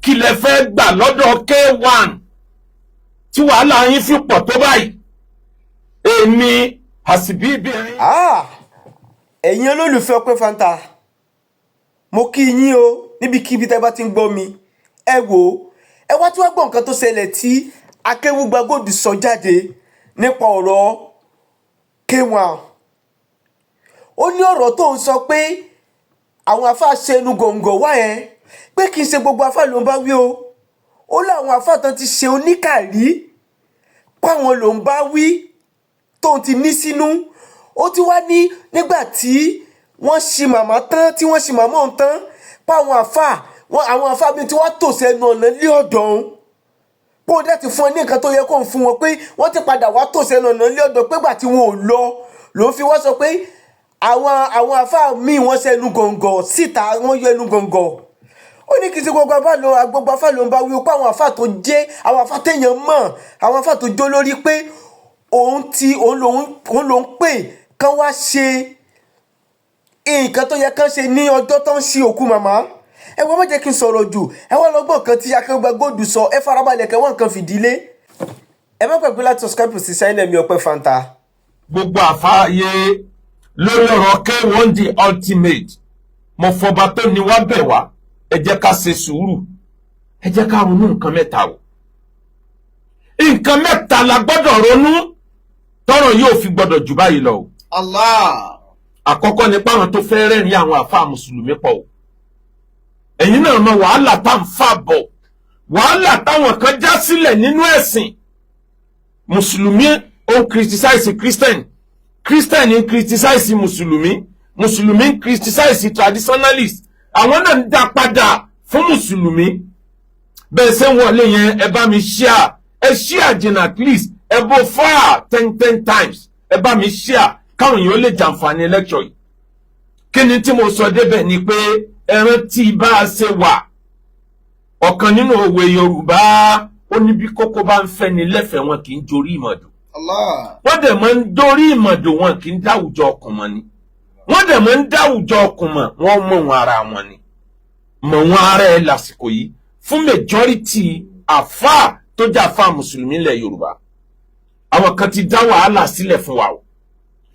Kí lẹ fẹ́ gbà lọ́dọ̀ K1 tí wàhálà yín fi pọ̀ tó báyìí? Èmi àsìbí ìbìrin. Ah, ẹ̀yin olólùfẹ́ Ọpẹ́ Fanta, mo kí yín o níbikíbi tẹ́ bá ti ń gbọ́ mi. Ẹ wò ó, ẹ wá tí wàá gbọ́ nǹkan tó ṣẹlẹ̀ tí Akéwúgbagold sọ jáde nípa ọ̀rọ̀ K1. Ó ní ọ̀rọ̀ tó ń sọ pé àwọn afá ṣẹnu gọ̀ǹgọ̀ wá yẹn, pé kì í ṣe gbogbo afá ló ń bá wí o. Ó láwọn afá tán ti ṣe oníkàrí páwọn ló ń bá wí tóun ti ní sínú. Ó ti wá ní nígbà tí wọ́n ṣi màmá tán, tí wọ́n ṣi màmá òun tán, páwọn àfà wọn, àwọn àfà bíi tí wọ́n tò sẹ́nu ọ̀nà lé ọ̀dọ̀ òun, kó o dẹ́ ti fún ọ ní nǹkan tó yẹ kó ń fún wọn, pé wọ́n ti padà wá tò sẹ́nu ọ̀nà lé ọ̀dọ̀, pé gbà tí wọn ò lọ ló fi wá sọ pé àwọn àfà míì wọ́n sẹ́nu gọ̀ǹgọ̀ síta, wọ́n yọ ẹnu gọ̀ǹgọ̀. Ó ní kì í ṣe gbogbo àfà ló ń bá wí o, pé àwọn àfà tó jẹ́ àwọn àfà téèyàn mọ̀, àwọn àfà tó jó lórí, pé òun ti òun lòun pè kán wá ṣe nǹkan tó yẹ kán ṣe ní ọjọ́ tó ń ṣe òkú màmá. Ẹ wọ́n má jẹ́ kí n sọ̀rọ̀ jù. Ẹ wá lọ́gbọ̀n kan tí Akéwúgbagold sọ. Ẹ farabalẹ̀ kẹ́ wọ́n nǹkan fìdílé. Ẹ má gbàgbé láti subscribe sí channel mi, Ọpẹ́ Fanta. Gbogbo àfáàyè lórí ọ̀rọ̀ K1 the Ultimate, mo fọba tó ní wá bẹ̀ wá, ẹ jẹ́ ká ṣe sùúrù, ẹ jẹ́ ká ronú nǹkan mẹ́ta o. Nǹkan mẹ́ta la gbọ́dọ̀ ronú tọ́rọ̀ yóò fi gbọ́dọ̀ jù báyìí lọ o. Allah. Àkọ́kọ́ ni páwọn tó fẹ́ rẹ́rìn àwọn àfáà mùsùlùmí pọ̀ o. Ẹ̀yin náà mọ wàhálà tá à ń fà bọ̀, wàhálà táwọn kan já sílẹ̀ nínú ẹ̀sìn. Mùsùlùmí ó ń criticize Christian, Christian ń criticize mùsùlùmí, mùsùlùmí ń criticize traditionalist, àwọn náà ń dá padà fún mùsùlùmí. Bẹ́ẹ̀ ṣe ń wọlé yẹn, ẹ bá mi share, ẹ share jìnnà, at least ẹ bó far ten ten times. Ẹ bá mi share káwọn èèyàn lè jàǹfààní lecture yìí. Kí ni tí mo sọ débẹ̀ ni pé ẹ rántí bá a ṣe wà. Ọ̀kan nínú òwe Yorùbá, ó ní bí kókó bá ń fẹ́ ni lẹ́fẹ̀ẹ́, wọn kì í jorí ìmọ̀dù. Allah. Wọ́n dẹ̀ máa ń dórí ìmọ̀dù, wọn kì í dáwùjọ ọkùn mọ́ ni. Wọ́n dẹ̀ máa ń dáwùjọ ọkùn mọ́, wọ́n mọ̀ wọn ara wọn ni, mọ̀ wọn ara ẹ̀ lásìkò yìí fún majority àfáà tó jẹ́ àfáà mùsùlùmí ilẹ̀ Yorùbá. Àwọn kan ti dá wàhálà sílẹ̀ fún wa o.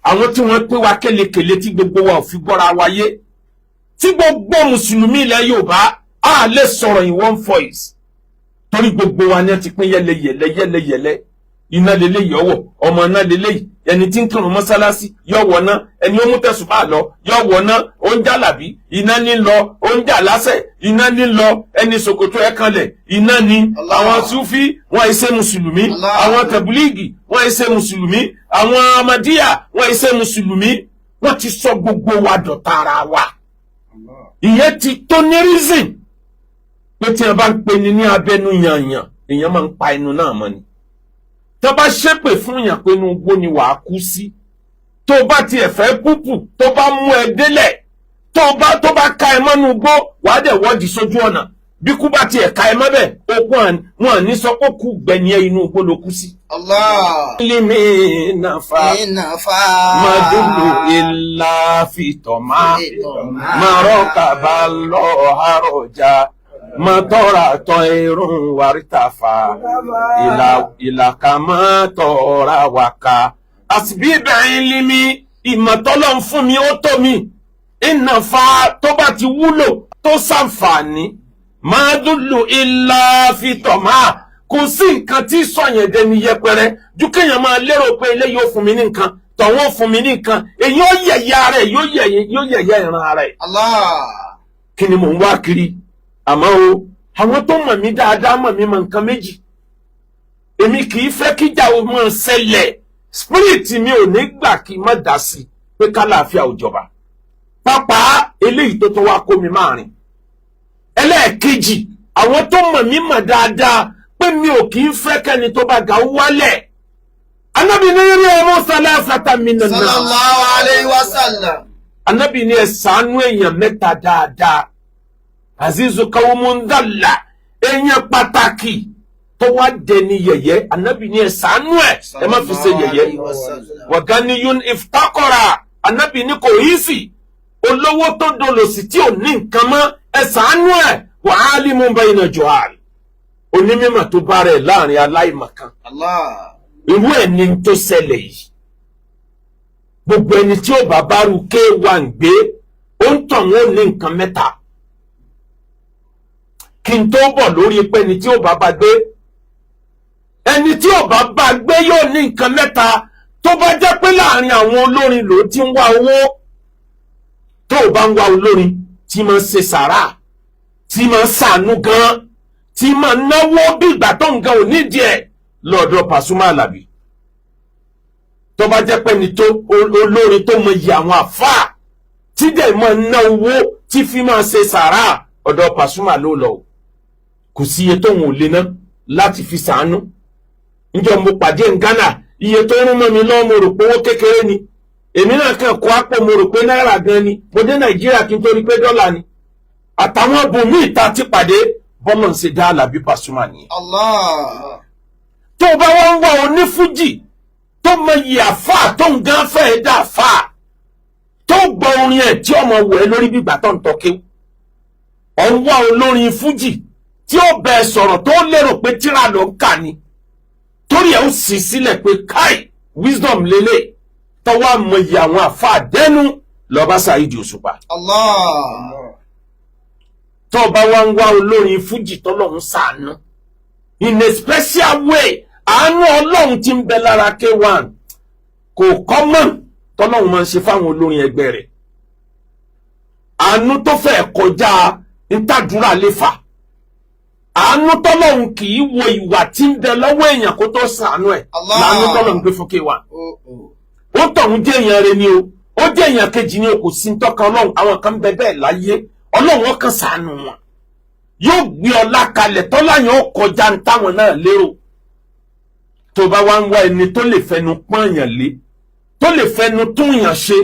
Àwọn tí wọ́n pín wa kélekèle, tí gbogbo wa ò fi gbọ́ra wa yé, tí gbogbo mùsùlùmí ilẹ̀ Yorùbá á lè sọ̀rọ̀ in one voice, torí gbogbo wa ni ẹ ti pín yẹlẹyẹlẹ yẹlẹyẹlẹ. Iná lélẹ́yìí ọwọ́ ọmọ iná lélẹ́yìí. Ẹni tí ń kírun mọ́sálásí yọ wọ̀ ná, ẹni ó mú tẹ̀sùbá lọ yọ wọ̀ ná. Ó ń jàlàbí, iná ní lọ. Ó ń jà lásẹ̀, iná ní lọ. Ẹni ṣòkòtò ẹ̀ kanlẹ̀, iná ní. Allah. Àwọn Sufi, wọn ṣe mùsùlùmí. Allah. Àwọn tẹ̀búlíìgì, wọn ṣe mùsùlùmí. Àwọn amadíyà, wọn ṣe mùsùlùmí. Wọ́n ti sọ gbogbo wa dọ̀tá ara wa. Ìyẹn ti tó ní reason pé tí wọn bá ń pe ni ní abẹnú yànyàn, èèyàn máa ń pa ẹnu náà mọ́ ni. Tó bá ṣépè fún yàn pé inú igbó ni wàá kú sí, tó bá tiẹ̀ fẹ́ púpù, tó bá mú ẹ délẹ̀, tó bá ka ẹ mọ́nú igbó, wàá dẹ̀ wọ́ọ̀dì sójú ọ̀nà. Bí kú bá tiẹ̀ ka ẹ mọ́bẹ̀, okun wọn ní sọ pé kú gbẹ̀yìn ẹ, inú igbó ló kú sí. Allah. Límì nàfà Ìnàfà. Màdúlù ìlà fìtọ̀mà màrọ́kàbà lọ́ọ́ mọ́tọ́ra tọ́ irun wàrítàfà ìlàkà mọ́tọ́ra wàkà. Àsìbí bẹ́ẹ̀ límì, ìmọ̀tọ́lọ́ ń fún mi, ó tó mi. Ìnàfà, tó bá ti wúlò, tó ṣàǹfààní, màdúlù ìlà fìtọ̀mà, kò sí nǹkan tí sọ̀yàn dẹni yẹpẹrẹ ju kéèyàn máa lérò pé eléyìí ó fún mi ní nǹkan, tọ̀wọ́n ó fún mi ní nǹkan. Èyí ó yẹ̀yẹ́ ara ẹ̀, yóò yẹ̀yẹ́ ìran ara ẹ̀. Allah. Kí ni mò ń wá kiri? Àmọ́ o, àwọn tó mọ̀ mí dáadáa mọ̀ mí mọ̀ nǹkan méjì: èmi kì í fẹ́ kíjà o mọ̀ ṣẹlẹ̀. Spirit mi ò ní gbà kí n má dá sí pé kálàáfíà ò jọba, pápá eléyìí tó tó wá kó mi máa rìn. Ẹlẹ́ẹ̀kejì, àwọn tó mọ̀ mí mọ̀ dáadáa pé mi ò kì í fẹ́ kẹ́ni tó bá ga wálẹ̀. Anábì ní rí ọmọ sálẹ̀ mi nàná. Sallallahu alayhi wa sallam. Anábì ní ẹ ṣàánú èèyàn mẹ́ta dáadáa. Azizu kawumundala, èèyàn pàtàkì tó wá dẹni yẹ̀yẹ́, anábì ní ẹ ṣàánú ẹ, ẹ má fi ṣe yẹ̀yẹ́. Wàgániyún iftakọra, anábì ní kò yí sí olówó tó dolòsì tí ò ní nǹkan mọ́, ẹ ṣàánú ẹ. Wa alimun bayna juhal, onímọ̀ tó bá rẹ̀ láàrin aláìmọ̀kan. Allah. Irú ẹ̀ ni tó ṣẹlẹ̀ yìí. Gbogbo ẹni tí ó bá bárù K1 gbé, ó ń tàn wọ́n ní nǹkan mẹ́ta. Kí n tó bọ̀ lórí pé ẹni tí ó bá bá gbé, ẹni tí ó bá bá gbé yóò ní nǹkan mẹ́ta. Tó bá jẹ́ pé láàrin àwọn olórin ló ti ń wá owó, tó o bá ń wá olórin tí máa ń ṣe sàrà, tí máa ń ṣàánú gan, tí máa ń náwó bí ìgbà tó nǹkan ò nídìí ẹ̀, lọ́dọ̀ Pasuma Alabi. Tó bá jẹ́ pé ẹni tó olórin tó mọ iye àwọn àfáà, tí dẹ̀ máa ń ná owó, tí fi máa ṣe sàrà, ọ̀dọ̀ Pasuma ló lọ o. Kò sí iye tóun ò lè ná láti fi ṣàánú. Níjọ́ mo pàdé ní Ghana, iye tó rún mọ́ mi lọ́wọ́, mo rò pé owó kékeré ni. Èmi náà kàn kó àpò, mo rò pé náírà gan ni. Mo dé Nàìjíríà kí n tó rí pé dọ́là ni. Àtàwọn bòmí ìta ti pàdé, bọ́lọ̀ ń ṣe dá Àlàbí Pasuma nìyẹn. Allah. Tó o bá wọ́n ń wá onífújì tó mọ iye àfáà, tó ń gan fẹ́ẹ́ dá àfáà, tó gbọ́ orin ẹ̀ tí ọmọ wẹ̀ lórí gbígbà tó ń tọ́kéw, ọ̀ ń wá olórin fújì tí ó bẹ sọ̀rọ̀ tó lérò pé tíra ló ń kà ni, torí ẹ̀ ó sì sílẹ̀ pé káì, wisdom lélẹ̀, tọwọ́ àmọ iye àwọn àfáà dẹ́nu, lọ́ba Saheed Òṣùpá. Allah. Tó bá wá ń wá olórin fújì tọ́lọ́run ṣàánú in a special way, àánú Ọlọ́run tí ń bẹ lára K1 kò common tọ́lọ́run máa ń ṣe fáwọn olórin ẹgbẹ́ rẹ̀. Àánú tó fẹ́ kọjá ntàdúrà lè fà, àánú tọ́lọ́run kì í wo ìwà tí ń bẹ lọ́wọ́ èèyàn kó tó ṣàánú ẹ̀. Allah. Làánú tọ́lọ́run gbé fún K1. Oh, oh. Ó tọ̀hún jẹ́ èèyàn rẹ̀ ni o, ó jẹ́ èèyàn kejì ni o, kò sí tọ́ka Ọlọ́run. Àwọn kan bẹ bẹ́ẹ̀ láyé, Ọlọ́run ọkàn ṣàánú wọn, yóò gbé ọlá kalẹ̀, tọ́lá yẹn ó kọjá ń táwọn náà lérò. Tó bá wá ń wá ẹni tó lè fẹnu pọ́n èèyàn lé, tó lè fẹnu tún èèyàn ṣe,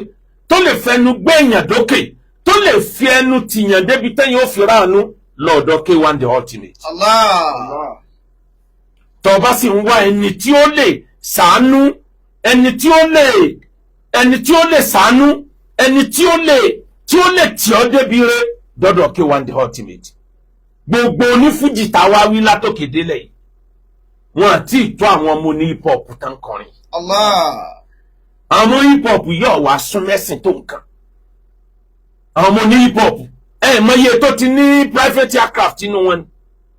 tó lè fẹnu gbé èèyàn dókè, tó lè fi ẹnu tìyàn débi tẹ́yìn ó fi ráàánú, lọ́ọ̀dọ̀ K1 the Ultimate. Allah. Tó bá sì ń wá ẹni tí ó lè ṣàánú, ẹni tí ó lè ṣàánú, ẹni tí ó lè tì ọ́ débi rẹ̀, dọ́dọ̀ K1 the Ultimate. Gbogbo onífújì táwa wí látòkè délẹ̀ yìí, wọn àti ìtọ́ àwọn ọmọ ní hip hop tán kọrin. Allah. Àwọn hip hop yóò wá sún mẹ́sìn tó nǹkan. Àwọn ọmọ ní hip hop, ẹ mọye tó ti ní private aircraft inú wọn ni,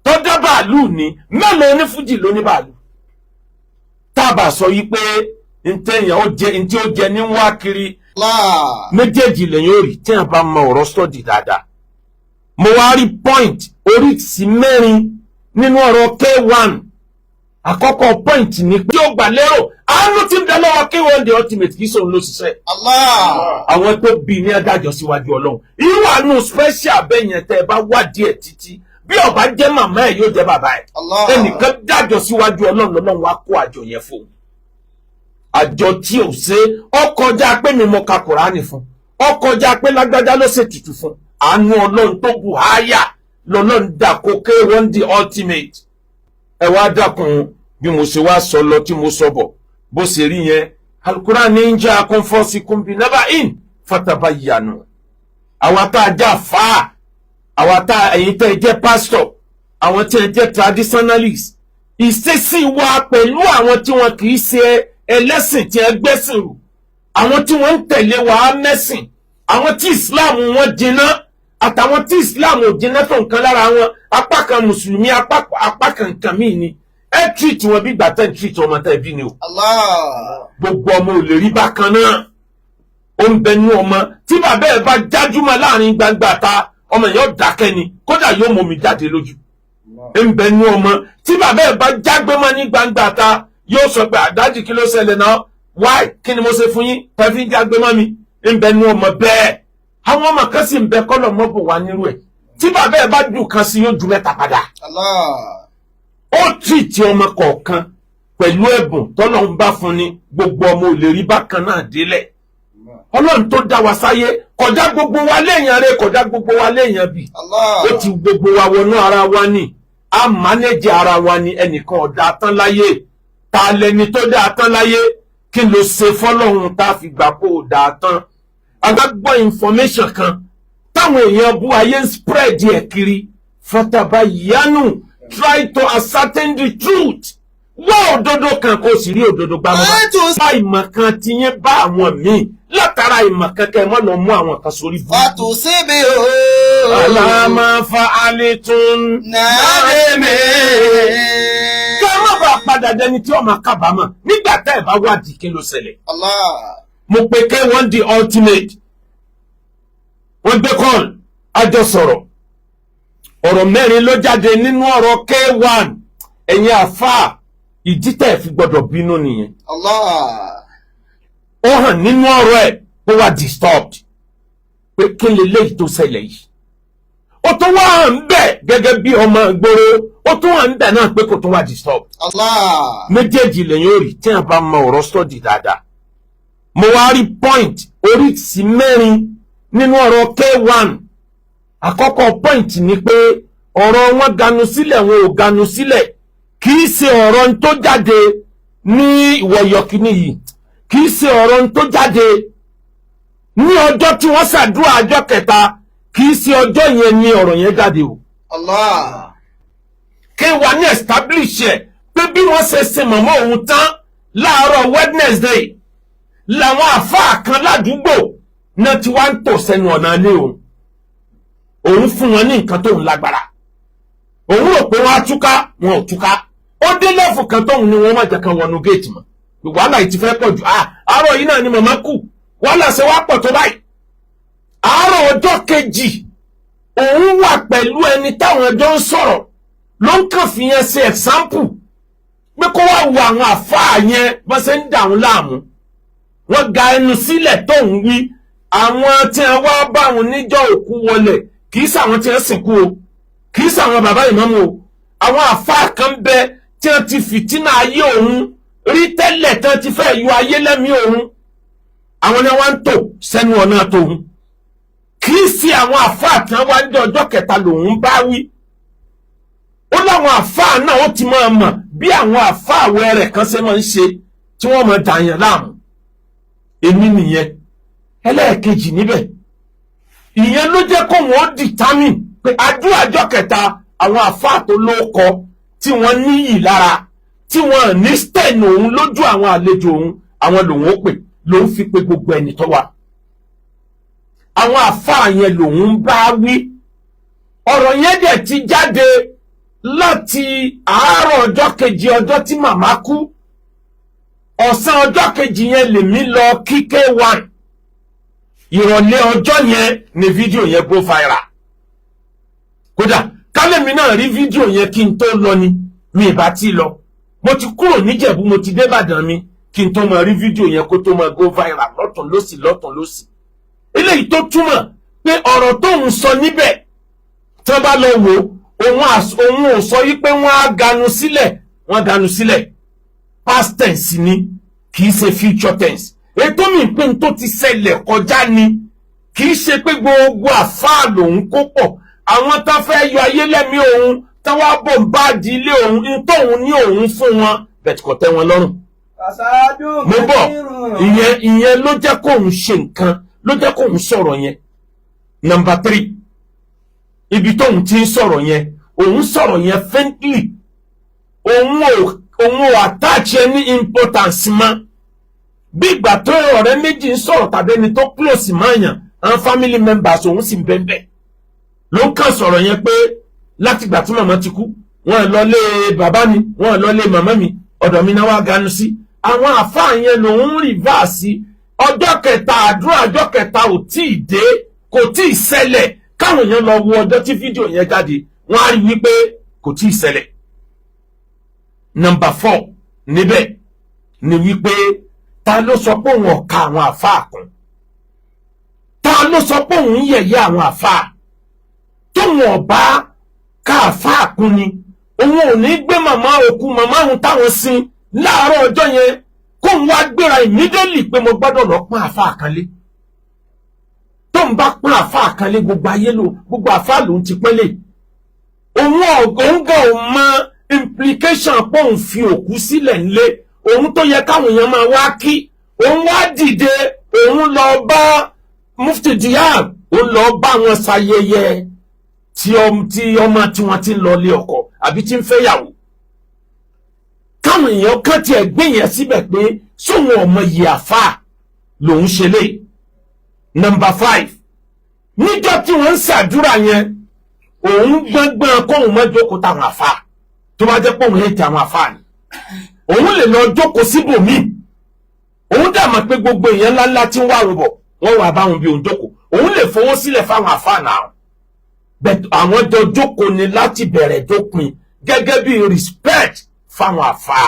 tó dá bàálù ní. Mélòó onífújì ló ní bàálù? Tá a bá sọ yìí pé ntẹ̀yìn ó jẹ, ntí ó jẹ ní wá kiri. Allah. Méjèèjì lẹ́yìn ó rí tí a bá mọ ọ̀rọ̀ study dáadáa. Mo wá rí point oríṣi mẹ́rin nínú ọ̀rọ̀ K1. Àkọ́kọ́ point ni pé tí ó gbà lérò, àánú tí ń bẹ lọ́wọ́ K1 the Ultimate, kì í sóun ló ṣiṣẹ́. Allah. Àwọn tó bí ní adájọ́ síwájú Ọlọ́run. Irú àánú special bẹ́ẹ̀ yẹn, tẹ́ ẹ bá wádìí ẹ̀ títí, bí ó bá jẹ́ màmá ẹ̀, yóò jẹ́ bàbá ẹ̀. Allah. Ẹnìkan dájọ́ síwájú Ọlọ́run, lọ́lọ́run wá kó àjọ yẹn fún un. Àjọ tí ò ṣe, ó kọjá pé mi mo ka Kùránì fún, ó kọjá pé lágbájá ló ṣètùtù fún. Àánú Ọlọ́run tó bù háyà lọ́lọ́run dà kó K1 the Ultimate. Ẹ wá dákun, bí mo ṣe wá sọ lọ tí mo sọ bọ̀, bó ṣe rí yẹn, Alukuran ní ń jẹ́ akọ́nfọ́sí kúnbi naba'in fatabayyanu. Àwa tá a já fáà, àwa tá ẹ̀yin tẹ́ ẹ jẹ́ pásítọ̀, àwọn tí ẹ jẹ́ traditionalist, ìṣesí wa pẹ̀lú àwọn tí wọn kì í ṣe ẹlẹ́sìn, tí ẹ gbẹ́sìn rù, àwọn tí wọ́n ń tẹ̀lé wa mẹ́sìn, àwọn tí Islam wọn jiná àtàwọn tí Islam ò jiná tó nǹkan lára wọn, apá kan mùsùlùmí, apá kan nǹkan míì ni, ẹ treat wọn bí gbàtẹ́ ń treat ọmọ tẹ́ bí ni o. Allah. Gbogbo ọmọ ò lè rí bákan náà. Ó ń bẹnu ọmọ tí bàbá ẹ bá jájúmọ́ láàrin gbangba ta, ọmọ yẹn ó dákẹ́ ni, kódà yóò mọ omi jáde lójú. Ń bẹnu ọmọ tí bàbá ẹ bá jágbé mọ́ ní gbangba ta, yóò sọ pé, "Àdájì, kí ló ṣẹlẹ̀ náà? Why? Kí ni mo ṣe fún yín tẹ́fí ń jágbé mọ́ mi?" Ń bẹnu ọmọ bẹ́ẹ̀. Àwọn ọmọ kan sì ń bẹ, kọ́lọ̀ mọ́bò wá nírú ẹ̀, tí bàbá ẹ bá dùn kan sí, yóò ju mẹ́ta padà. Allah. Ó treat ọmọ kọ̀ọ̀kan pẹ̀lú ẹ̀bùn tọ́lọ́run bá fún ni. Gbogbo ọmọ ò lè rí bákan náà délẹ̀. Ọlọ́run tó dá wa sáyé kọjá gbogbo wa léèyàn rẹ, kọjá gbogbo wa léèyàn bì. Allah. Ó ti gbogbo wa wọnú ara wa ni, a manage ara wa ni. Ẹnìkan ọ̀dà tán láyé. Ta lẹni tó dáa tán láyé? Kí ló ṣe fọlọ́run tá a fi gbà kó o dáa tán? A gbọ́ information kan táwọn èèyàn bú ayé ń spread ẹ̀ kiri. Fatabayyanu, try to ascertain the truth. Wá òdodo kan, kó o sì rí òdodo gbámú. Bá ìmọ̀ kan ti yẹn bá àwọn míì látara ìmọ̀ kan, kẹ́ ẹ mọ́ lọ mú àwọn kan sórí fún. Fatusibihu. Ala ma fa'altum. Nadimin. Ká má bàa padà dẹni tí ó máa kábàámọ̀ nígbà tá ẹ̀ bá wádìí kí ló ṣẹlẹ̀. Allah. Mo pe K1 the Ultimate, wọ́n gbé call, àjọ sọ̀rọ̀. Ọ̀rọ̀ mẹ́rin ló jáde nínú ọ̀rọ̀ K1. Ẹ̀yin àfáà, ìdí tẹ̀ fi gbọ́dọ̀ bínú nìyẹn. Allah. Ó hàn nínú ọ̀rọ̀ ẹ̀ kó wá disturbed pé kí lè léyìí tó ṣẹlẹ̀ yìí. Ó tún wá hàn bẹ́ẹ̀ gẹ́gẹ́ bí ọmọ ìgboro, ó tún hàn bẹ́ẹ̀ náà pé kò tún wá disturbed. Allah. Méjèèjì lẹ́yìn ó rí tí a bá mọ ọ̀rọ̀ study dáadáa. Mo wá rí point oríṣi mẹ́rin nínú ọ̀rọ̀ K1. Àkọ́kọ́ point ni pé ọ̀rọ̀ wọn ganu sílẹ̀, wọn ò ganu sílẹ̀, kì í ṣe ọ̀rọ̀ tó jáde ní ìwọ̀yọ̀ kìíní yìí, kì í ṣe ọ̀rọ̀ tó jáde ní ọjọ́ tí wọ́n ṣàdúrà ọjọ́ kẹta, kì í ṣe ọjọ́ yẹn ni ọ̀rọ̀ yẹn jáde o. Allah. K1 ní establish ẹ̀ pé bí wọ́n ṣe sin màmá òun tán láàárọ̀ Wednesday làwọn àfáà kan ládùúgbò náà ti wá ń tò sẹ́nu ọ̀nà ilé òun. Òun fún wọn ní nǹkan tóun lágbára, òun rò pé wọ́n á túká, wọn ò túká. Ó dé level kan tóun ni wọ́n má jẹ́ kan wọnú géètì mọ́. Wàhálà yìí ti fẹ́ pọ̀ jù. Àárọ̀ yìí náà ni màmá kú, wàhálà ṣe wá pọ̀ tó báyìí? Àárọ̀ ọjọ́ kejì, òun wà pẹ̀lú ẹni táwọn ẹjọ́ ń sọ̀rọ̀, ló ń kàn fi yẹn ṣe example pé kó wá wo àwọn àfáà yẹn bọ́n ṣe ń dà wọ́n láàmú, wọ́n ga ẹnu sílẹ̀ tó ń wí. Àwọn tí wọ́n wá bá wọn níjọ́ òkú wọlé, kì í ṣàwọn tí wọ́n sìnkú o, kì í ṣàwọn bàbá ìmáàmù o. Àwọn àfáà kan bẹ tí wọ́n ti fìtínà ayé òun rí tẹ́lẹ̀, tí wọ́n ti fẹ́ yọ ayé lẹ́mìí òun. Àwọn ni wọ́n ń tò sẹ́nu ọ̀nà tòun. Kì í ṣe àwọn àfáà tí wọ́n wá ní ọjọ́ kẹta lòun bá wí. Ó láwọn àfáà náà, ó ti máa mọ̀ bí àwọn àfáà wẹ́rẹ̀ kan ṣe máa ń ṣe tí wọ́n máa dàyàn láàmú. Èmi nìyẹn. Ẹlẹ́ẹ̀kejì níbẹ̀, ìyẹn ló jẹ́ kó wọ́n determine pé àdúrà ọjọ́ kẹta, àwọn àfáà tó lóko tí wọ́n níyì lára, tí wọ́n ní stain òun lójú àwọn àlejò òun, àwọn lòun ó pè. Lòun fi pé gbogbo ẹni tó wà, àwọn àfáà yẹn lòun bá wí. Ọ̀rọ̀ yẹn dẹ̀ ti jáde láti àárọ̀ ọjọ́ kejì, ọjọ́ tí màmá kú. Ọ̀sán ọjọ́ kejì yẹn lèmi lọ kí K1. Ìrọ̀lẹ́ ọjọ́ yẹn ni fídíò yẹn go viral. Kódà kálẹ̀mí náà rí fídíò yẹn kí n tó lọ ni, mi ì bá tí lọ. Mo ti kúrò níjẹ̀bú, mo ti dé Ìbàdàn mi kí n tó máa rí fídíò yẹn kó tó máa go viral lọ́tún lọ́sì, lọ́tún lọ́sì. Eléyìí tó túmọ̀ pé ọ̀rọ̀ tó ń sọ níbẹ̀, tí wọ́n bá lọ wò, òun ò sọ wípé wọ́n á ganu sílẹ̀. Wọ́n ganu sílẹ̀, past tense ni, kì í ṣe future tense. Ètò mi pé n tó ti ṣẹlẹ̀ kọjá ni. Kì í ṣe pé gbogbo àfáà lòun kó pọ̀. Àwọn tó fẹ́ yọ ayé lẹ́mí òun, tó wá bò ń bá di ilé òun, n tóun ní òun fún wọn bẹ̀tì kò tẹ́ wọn lọ́rùn. Mo bọ̀. Ìyẹn ló jẹ́ kóun ṣe nǹkan, ló jẹ́ kóun sọ̀rọ̀ yẹn. Number three, ibi tóun ti ń sọ̀rọ̀ yẹn, òun sọ̀rọ̀ yẹn faintly. Òun ò attach any importance mọ́, bí ìgbà tó ọ̀rẹ́ méjì ń sọ̀rọ̀ tàbí ẹni tó close mọ́ yàn, àwọn family members òun sì ń bẹ́ẹ̀ ló ń kàn sọ̀rọ̀ yẹn pé látìgbà tí màmá ti kú, wọ́n lọ lé bàbá mi, wọ́n lọ lé màmá mi, ọ̀dọ̀ mi náà wá ganu sí. Àwọn àfáà yẹn lòun ń reverse. Ọjọ́ kẹta, àdúrà ọjọ́ kẹta ò tí ì dé, kò tí ì ṣẹlẹ̀. Káwọn èèyàn lọ wo ọjọ́ tí fídíò yẹn jáde, wọ́n á rí wípé kò tí ì ṣẹlẹ̀. Number four níbẹ̀ ni wípé, ta ló sọ pé òun ọ̀ka àwọn àfáà kún? Ta ló sọ pé òun yẹ̀yẹ́ àwọn àfáà? Tóun ọ̀bá ká àfáà kún ni, òun ò ní gbé màmá, òkú màmá òun táwọn sin láàárọ̀ ọjọ́ yẹn, kóun wá gbéra immediately pé mo gbọ́dọ̀ lọ pọ́n àfáà kan lé. Tóun bá pọ́n àfáà kan lé, gbogbo ayé ló, gbogbo àfáà lòun ti pẹ́lẹ̀. Òun gan ò mọ implication pé òun fi òkú sílẹ̀ ńlé òun tó yẹ káwọn èèyàn máa wá kí. Òun wá dìde, òun lọ bá Mufti Diab, òun lọ bá wọn ṣayẹyẹ. Tí ọmọ tí wọ́n ti ń lọ ilé ọkọ àbí tí ń fẹ́yàwó, káwọn èèyàn kan tiẹ̀ gbé yẹn síbẹ̀ pé sóun ọmọ yìí àfà lòun ṣe lé. Number 5, níjọ́ tí wọ́n ń ṣàdúrà yẹn, òun gbọ́ngbọ́n kóun má jókòó táwọn àfà. Tó bá jẹ́ pé òun hate àwọn àfà ni, òun lè lọ jókòó síbòmíì. Òun dà mọ̀ pé gbogbo èèyàn ńláńlá tí ń wá rúbọ̀, wọ́n wà báwọn bí òun jókòó. Òun lè fowó sílẹ̀ fáwọn àfà náà bẹ́ẹ̀. Àwọn jọ jókòó ni láti bẹ̀rẹ̀ dópin, gẹ́gẹ́ bí respect fáwọn àfà.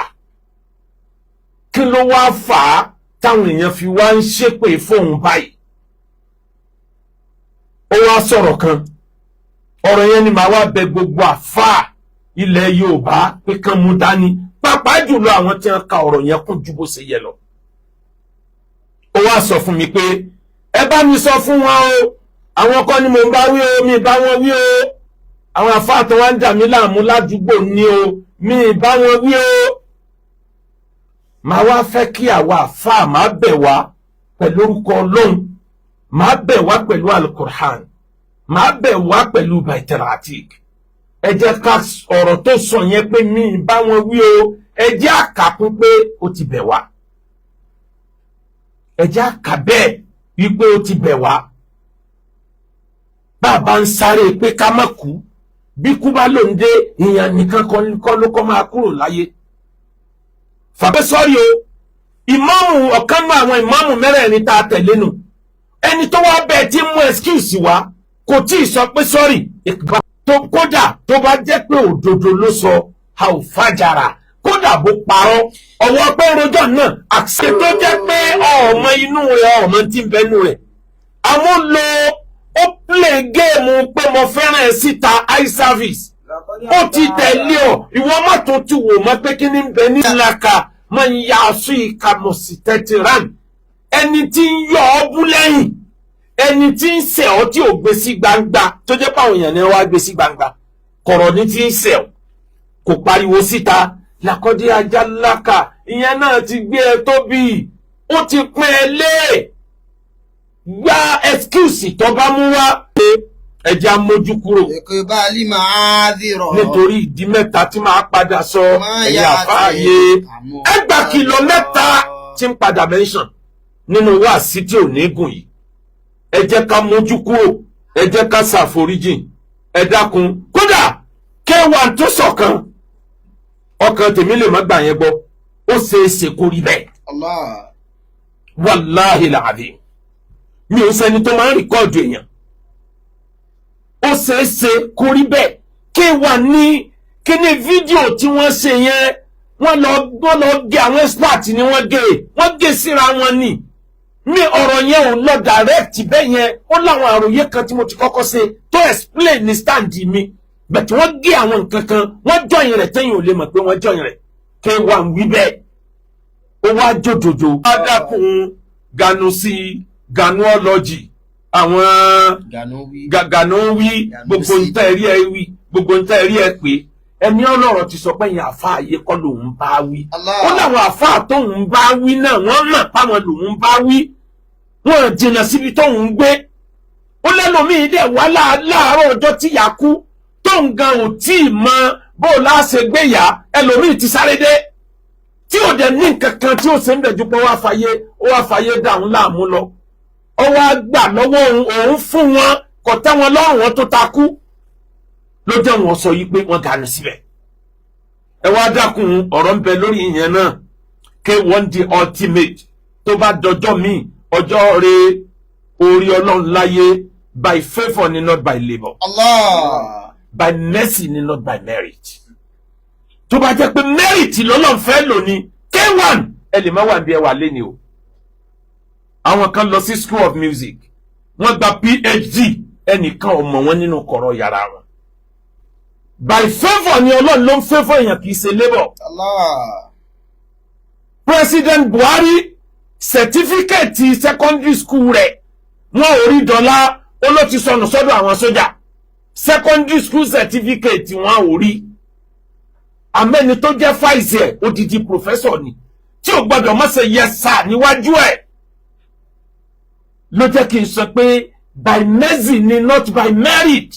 Kí ló wá fà á táwọn èèyàn fi wá ń ṣépè fóun báyìí? Ó wá sọ̀rọ̀ kan. Ọ̀rọ̀ yẹn ni màá wá bẹ gbogbo àfà ilẹ̀ Yorùbá pé kán mú dání, pàápàá jùlọ àwọn tí wọ́n ka ọ̀rọ̀ yẹn kún ju bó ṣe yẹ lọ. Ó wá sọ fún mi pé ẹ bá mi sọ fún wọn o, àwọn kọ́ ni mò ń bá wí o, mi bá wọn wí o. Àwọn àfáà tó wá ń dà mí láàmú ládùúgbò ní o, mi bá wọn wí o. Màá wá fẹ́ kí àwa àfáà, máa bẹ̀ wá pẹ̀lú orúkọ Ọlọ́run, máa bẹ̀ wá pẹ̀lú Alukur'an, máa bẹ̀ wá pẹ̀lú Baitelatik. Ẹ jẹ́ ká ọ̀rọ̀ tó sọ yẹn pé mi bá wọn wí o, ẹ jẹ́ àkàkún pé ó ti bẹ̀ wá. Ẹ jẹ́ àkà bẹ́ẹ̀ wípé ó ti bẹ̀ wá. Bàbá ń sáré pé ká má kú, bí kú bá ló ń dé, ìyàn nìkan kọ́ ló kọ́ máa kúrò láyé. Fàbẹ́ sọ́rí o, ìmáàmù, ọ̀kan náà àwọn ìmáàmù mẹ́rẹ̀ẹ̀rin tá a tẹ̀lé nù, ẹni tó wá bẹ́ẹ̀ tí mú excuse wá kò tí ì sọ pé sorry tó. Kódà tó bá jẹ́ pé òdodo ló sọ, a ò fàjàrà. Kódà bó parọ́, ọwọ́ pé rojọ́ náà àṣẹ tó jẹ́ pé ọmọ inú rẹ̀, ọmọ tí ń bẹ inú rẹ̀, àwọn lo ó play game pé mo fẹ́ràn ẹ síta, eye service. Ó ti tẹ̀lé ọ, ìwọ má tó ti wò mọ́ pé kí ni ń bẹ ní ìlàkà máa ń ya aṣọ ìkàmọ̀sí tẹ́tìrán. Ẹni tí ń yọ ọ́ bú lẹ́yìn, ẹni tí ń ṣẹ̀ ọ́ tí ò gbé sí gbangba, tó jẹ́ pé àwọn èèyàn ni wọ́n á gbé sí gbangba, kọ̀rọ̀ ní tí ń ṣẹ̀ ọ́, kò pariwo síta. Làkọ́dé ajá láka, ìyẹn náà ti gbé ẹ tóbi, ó ti pín ẹ lé. Gba excuse tó bá mú wá pé ẹja mójú kúrò. Ìkébálí máa dìrọ̀. Nítorí ìdí mẹ́ta tí màá padà sọ, ẹ̀yà àfáàyè ẹgbà kìlọ̀ mẹ́ta tí ń padà mention nínú wáàsí tí ò ní gùn yìí. Ẹ jẹ́ ká mójú kúrò, ẹ jẹ́ ká ṣàforíjìn, ẹ dákun. Kódà K1 tó sọ̀kan, ọkàn tèmi lè má gbà yẹn gbọ́, ó ṣeé ṣe kó rí bẹ́ẹ̀. Allah. Wàláhì làbí, mi ò sẹ́ni tó máa ń record èèyàn. Ó ṣeé ṣe kó rí bẹ́ẹ̀. K1 ní kíní fídíò tí wọ́n ṣe yẹn, wọ́n lọ gé, àwọn expert ni wọ́n gé, wọ́n gé síra wọn ni. Mi ọ̀rọ̀ yẹn ò lọ direct bẹ́ẹ̀ yẹn. Ó láwọn àròyé kan tí mo ti kọ́kọ́ ṣe tó explain ní stand mi, but wọ́n gé àwọn nǹkan kan, wọ́n join rẹ̀ tẹ́yìn ò lè mọ̀ pé wọ́n join rẹ̀. K1 wí bẹ́ẹ̀, ó wá jòjòjò. Adákun ganu sí ganuology àwọn. Ganu wí. Ganu wí gbogbo ntẹ́ ẹ̀rí ẹ wí, gbogbo ntẹ́ ẹ̀rí ẹ pé ẹni ọlọ́rọ̀ ti sọ pé ẹ̀yin àfa àyè kọ́ lòun bá wí. Allah. Ó láwọn àfa tóun bá wí náà, wọ́n mọ̀ páwọn lòun bá wí, wọ́n jìnnà síbi tóun ń gbé. Ó lẹ́lòmíì dẹ̀ wá láàárọ̀ ọjọ́ tí ìyá kú, tóun gan ò tí ì mọ bó o láṣẹ gbé yá, ẹlòmíì ti sáré dé, tí ò dẹ̀ ní nǹkan kan tí ó ṣe ń bẹ̀ ju pé ó wá fàyè dàrún láàmú lọ. Ó wá gbà lọ́wọ́ òun, òun fún wọn, kò tẹ́ wọn lọ́rùn, wọn tó takú ló jẹ́ wọn sọ yìí pé wọ́n ganu síbẹ̀. Ẹ wá dákun, ọ̀rọ̀ ń bẹ lórí ìyẹn náà. K1 the Ultimate, tó bá dọjọ́ míì, ọjọ́ rẹ orí Ọlọ́run láyé, by favour ni, not by labour. Allah. By mercy ni, not by merit. Tó bá jẹ́ pé merit lọ́lọ́run fẹ́ lò ní, K1, ẹ lè má wà bí ẹ wà lẹ́ni o. Àwọn kan lọ sí school of music, wọ́n gba PhD, ẹnìkan ò mọ̀ wọ́n nínú kọ̀rọ̀ yàrá wọn. By favour ni, Ọlọ́run ló ń favour èèyàn, kì í ṣe labour. Allah. President Buhari, certificate secondary school rẹ̀, wọn ò rí dọ́là, ó ló ti sọnù sọ́dọ̀ àwọn sójà. Secondary school certificate, wọn ò rí. Àmẹ́ni tó jẹ́ vice ẹ̀, odidi professor ni, tí ò gbọ́dọ̀ má ṣe yes sir níwájú ẹ̀. Ló jẹ́ kí n sọ pé by mercy ni, not by merit.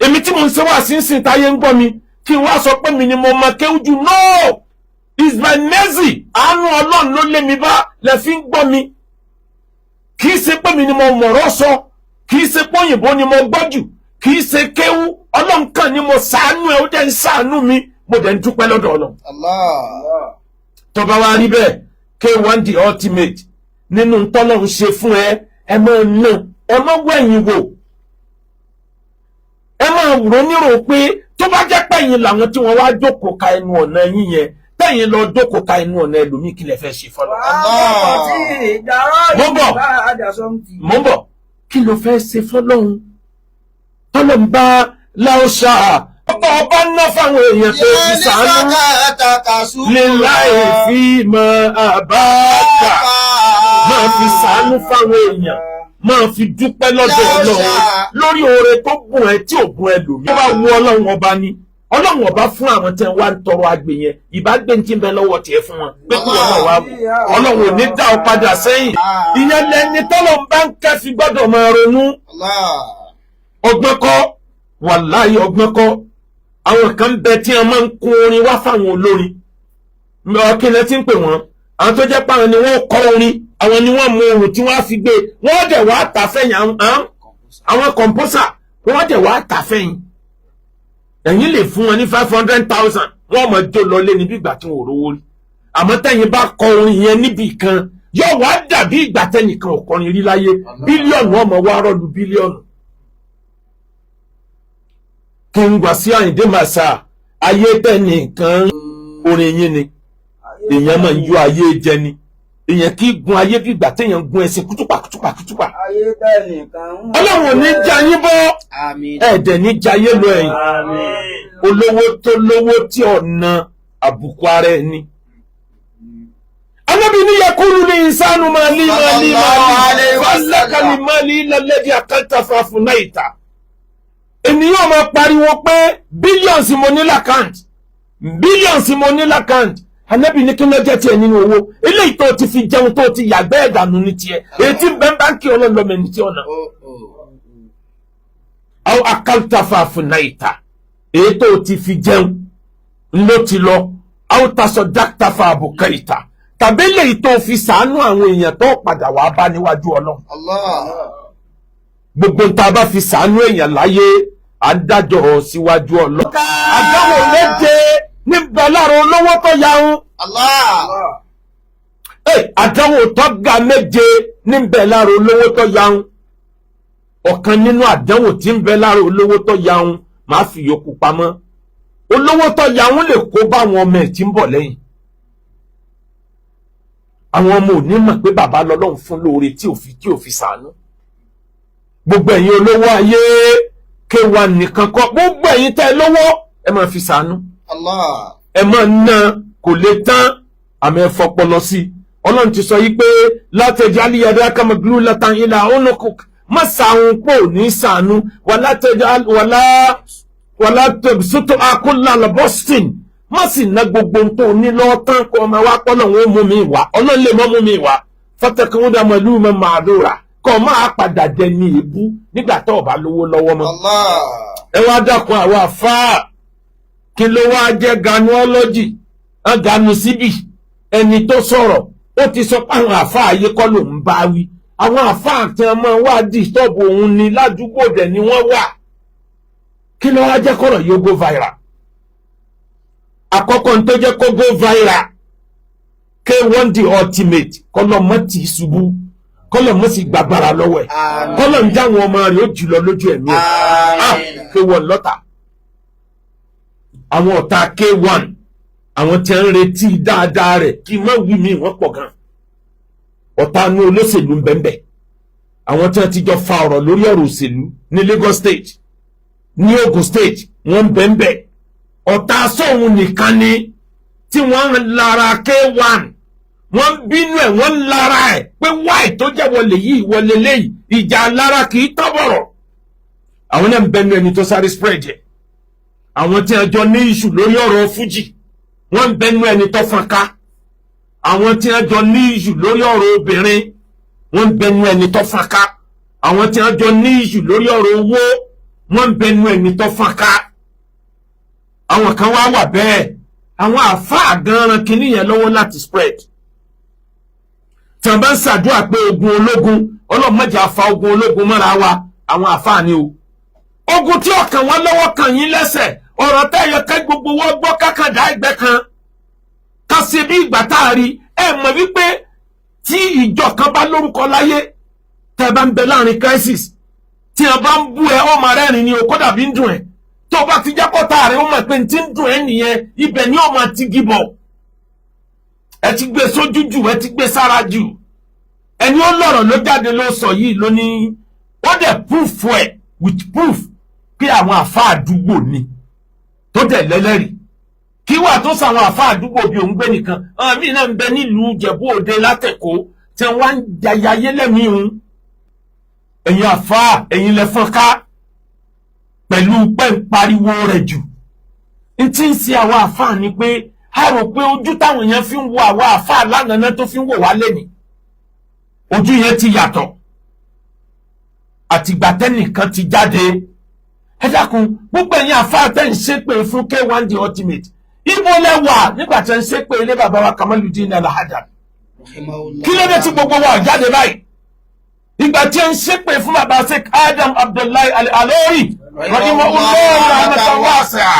Èmi tí mo ń ṣe wá sínsìn táyé ń gbọ́ mi, kí n wá sọ pé mi ni mo mọ kéwú jù? No, it's by mercy. Àánú Ọlọ́run ló lé mi bá lẹ fi ń gbọ́ mi. Kì í ṣe pé mi ni mo mọ̀rọ̀ sọ, kì í ṣe pé òyìnbó ni mo gbọ́ jù, kì í ṣe kéwú. Ọlọ́run kan ni mo ṣàánú ẹ, ó dẹ̀ ń ṣàánú mi, mo dẹ̀ ń dúpẹ́ lọ́dọ̀ Ọlọ́run. Allah. Tó bá wá rí bẹ́ẹ̀, K1 the Ultimate, nínú tọ́lọ́run ṣe fún ẹ, ẹ máa ná, ẹ máa wẹ̀yìn wò, ẹ máa rò nírò pé tó bá jẹ́ pẹ̀yìn làwọn tí wọ́n wá jókòó ka ẹnu ọ̀nà yín yẹn, tẹ̀yìn lọ jókòó ka ẹnu ọ̀nà ẹlòmíì, kí lẹ fẹ́ ṣe fọlọ́? Mo ń bọ̀. Mo ń bọ̀. Kí ló fẹ́ ṣe fọlọ́run tọ́lọ́run bá láòṣà ọba ọba ná fáwọn èèyàn tó fi sàánú lè láì fi mọ àbáàkà, máa fi sàánú fáwọn èèyàn, máa fi dúpẹ́ lọ́dọ̀ Ọlọ́run lórí oore tó gùn ẹ tí ò gùn ẹ lòmí. Ó bá wu Ọlọ́run Ọba ni Ọlọ́run Ọba fún àwọn tẹ́ wá ń tọrọ àgbè yẹn, ìbá gbé ní tí ń bẹ lọ́wọ́ tiẹ̀ fún wọn pé kí wọn náà wá wò. Ọlọ́run ò ní dá ọ padà sẹ́yìn. Ìyẹn lẹni tọ́lọ́ bá ń kẹ́ fi gbọ́dọ̀ máa ronú. Ọgbọ́n kọ́, wàláhì ọgbọ́n kọ́. Àwọn kan bẹ tí wọn máa ń kún orin wá fáwọn olórin. Ọkìnrin tí ń pè wọ́n, àwọn tó jẹ́ pé àwọn ni wọ́n kọ orin, àwọn ni wọ́n mú ohun tí wọ́n á fi gbé, wọ́n dẹ̀ wá tà fẹ́yìn. Àwọn composer, wọ́n dẹ̀ wá tà fẹ́yìn. Ẹ̀yin lè fún wọn ní 500,000, wọ́n mọ̀ jó lọ lé níbi ìgbà tí wọ́n ò rówó rí. Àmọ́ tẹ́yìn bá kọ orin yẹn níbì kan, yóò wá dàbí ìgbà tẹ́yìn kan ò kọrin rí láyé. Bílíọ̀nù ọmọ wa rọ́ọ̀lù bílíọ̀nù. Kí n gbà sí Àyìndé Màsà, ayé tẹ́nìkan orin yín ni èèyàn máa ń yọ ayé jẹ ni. Èèyàn kì í gun ayé bí ìgbà téèyàn ń gun ẹṣin kútùpà kútùpà kútùpà. Ayé tẹ́nìkan. Ọlọ́run ò ní já yín bọ́. Àmín. Ẹ̀ẹ́dẹ̀ ní jayé lọ. Ẹ̀yìn olówó tó lówó tí ọ̀nà àbùkù ara ẹni. Anábì ní yakulu ní insanu máa lí máa lí máa lí fásákàlì máa lí lálẹ́dí àkàntàfà fún náìta. Ènìyàn máa pariwo pé billions mo ní l'account, billions mo ní l'account. Anábì ní kí ló jẹ́ tiẹ̀ nínú owó eléyìí tó ti fi jẹun, tó ti yàgbẹ́ ẹ̀dànù ní tiẹ̀, èyí tí bẹ́ẹ̀ báńkì ọlọ́lọ́mọ ẹni tí ọ̀nà. Àwọn àkàntàfà fún náìta, èyí tó ti fi jẹun ló ti lọ. Àwọn tasọ dákítàfà àbùkà ìta, tàbí lèyí tó fi sàánú àwọn èèyàn tó padà wàá bá níwájú Ọlọ́run. Allah. Gbogbo ń ta bá fi sàánú èèyàn láyé, à ń dájọ́ síwájú Ọlọ́run. Àdáwò méje níbẹ̀ lára olówó tó yahun. Allah. Àdánwò tó ga méje níbẹ̀ lára olówó tó yahun. Ọ̀kan nínú àdánwò tí ń bẹ lára olówó tó yahun, máa fi yòókù pamọ́. Olówó tó yahun lè kó bá àwọn ọmọ ẹ̀ tí ń bọ̀ lẹ́yìn. Àwọn ọmọ ò ní mọ̀ pé bàbá lọ́lọ́run fún lóore tí ò fi sànú. Gbogbo ẹ̀yin olówó ayé, K1 nìkan kọ́, gbogbo ẹ̀yin tẹ́ ẹ lówó, ẹ máa fi sànú. Allah. Ẹ máa ná, kò lè tán, àmọ́ ẹ fọpọlọ sí i. Ọlọ́run ti sọ yìí pé látẹ̀jẹ́ aliyadé akamaglu latan ilà onukuk, má sàrùn pò ní sànú wàlá tẹ̀jẹ́ wàlá wàlá tẹ̀sítọ́ akólà lọ́bọ̀sìn. Má sì ná gbogbo tó ní lọ́tàn kó ọmọ wa pọ́ náà wọ́n mú mi wá. Ọlọ́run lè mọ́ mú mi wá fọ́tẹ̀kùn mọ̀lú mọ́ màdúrà kọ́ máa padà dẹni èébú nígbà tó o bá lówó lọ́wọ́ mọ́. Allah. Ẹ wá dákun, àwọn àfáà, kí ló wá jẹ́ ganuọ́lọ́jì ganu síbì? Ẹni tó sọ̀rọ̀, ó ti sọ pé àwọn àfáà ayé kọ́ ló ń bá wí. Àwọn àfáà tí wọ́n máa wá disturb òun ni ládùúgbò dẹ̀ ni wọ́n wà. Kí ló wá jẹ́ kọ́rọ̀ yóò go viral? Àkọ́kọ́ ní tó jẹ́ kó go viral, K1 the Ultimate, kọ́lọ́ mọ́ tì í ṣubú, kọ́lọ́ mọ́ sì gbàgbára lọ́wọ́ ẹ̀. Àmín. Kọ́lọ́ ń jáwọn ọmọ rẹ̀ ó jùlọ lójú ẹ̀mí ẹ̀. Àmín. K1 lọ́tà, àwọn ọ̀tá K1, àwọn tí ń retí dáadáa rẹ̀ kí n má wí mí, wọ́n pọ̀ gan. Ọ̀tá inú olóṣèlú ń bẹ́ẹ̀, àwọn tí wọ́n ti jọ fa ọ̀rọ̀ lórí ọ̀rọ̀ òṣèlú ní Lagos State, ní Ogun State, wọ́n ń bẹ́ẹ̀. Ọ̀tá sóhun nìkan ni tí wọ́n ń lara K1, wọ́n ń bínú ẹ̀, wọ́n ń lara ẹ̀ pé wáì tó jẹ́ wọlé yìí wọlé léyìí. Ìjà lára kì í tọ́bọ̀rọ̀. Àwọn náà ń bẹnu ẹni tó sáré spread ẹ̀. Àwọn tí wọ́n jọ ní issue lórí ọ̀rọ̀ fújì, wọ́n ń bẹnu ẹni tó fọn ká. Àwọn tí wọ́n jọ ní issue lórí ọ̀rọ̀ obìnrin, wọ́n ń bẹnu ẹni tó fọn ká. Àwọn tí wọ́n jọ ní issue lórí ọ̀rọ̀ owó, Wọ́n ń bẹnu ẹni tó fọ́n ká. Àwọn kan wá wà bẹ́ẹ̀, àwọn àáfàá gan-an kìíní yẹn lọ́wọ́ láti spread. Tí wọ́n bá ń ṣàdúrà pé ogun ológun, Ọlọ́run má jẹ́ á fa ogun ológun mọ́ra wa, àwọn àáfàá ni o. Ogun tí ọkàn wọn lọ́wọ́ kàn yín lẹ́sẹ̀, ọ̀rọ̀ tẹ́yẹ kẹ́ gbogbo wọn gbọ́ kákàndá ẹgbẹ́ kan ká ṣe bí ìgbà tá a rí. Ẹ mọ̀ wípé tí ìjọ kan bá lórúkọ láyé, tẹ́ bá ń bẹ láàrin crisis, tí wọn bá ń bú ẹ, ọmọ rẹ́rìn ni o, kódà bí ń dùn ẹ. Tó o bá ti jákọ́ta rẹ, ó mọ̀ pé n ti ń dùn ẹ nìyẹn, ibẹ̀ ni ó máa ti gíbọ̀. Ẹ ti gbé sójú jù, ẹ ti gbé sára jù. Ẹni ó lọ̀rọ̀ ló jáde ló sọ yìí ló ní ó dẹ̀ proof ẹ̀ with proof pé àwọn àfa àdúgbò ni tó dẹ̀ lẹ́lẹ́rìí. Kí wà tó sàwọn àfa àdúgbò bí òun gbé nìkan, àwọn míì náà ń bẹ nílùú Ìjẹ̀bú Òde látẹ̀kọ́ tí wọ́n ń jayayé lẹ́mìí òun. Ẹ̀yin àfa, ẹ̀yin lẹ fọ́n ká pẹ̀lú pẹ́ ń pariwo rẹ̀ jù. N tí ń ṣe àwọn àfa ni pé a rò pé ojú táwọn èèyàn fi ń wo àwọn àfa lánàá náà tó fi ń wò wá lẹ́nìí, ojú yẹn ti yàtọ̀ àtìgbà tẹ́nìkan ti jáde. Ẹ dákun, gbogbo ẹ̀yin àfa tẹ́ ń ṣépè fún K1 The Ultimate, ibo lẹ wà nígbà tẹ́ ń ṣépè ilé bàbá wa Kamaludin Al-Hadar? Kí ló dé tí gbogbo wa ò jáde báyìí ìgbà tí ń ṣépè fún bàbá Sheikh Adam Abdullahi Al-Alori rahimahullah rahmatan wasi'a,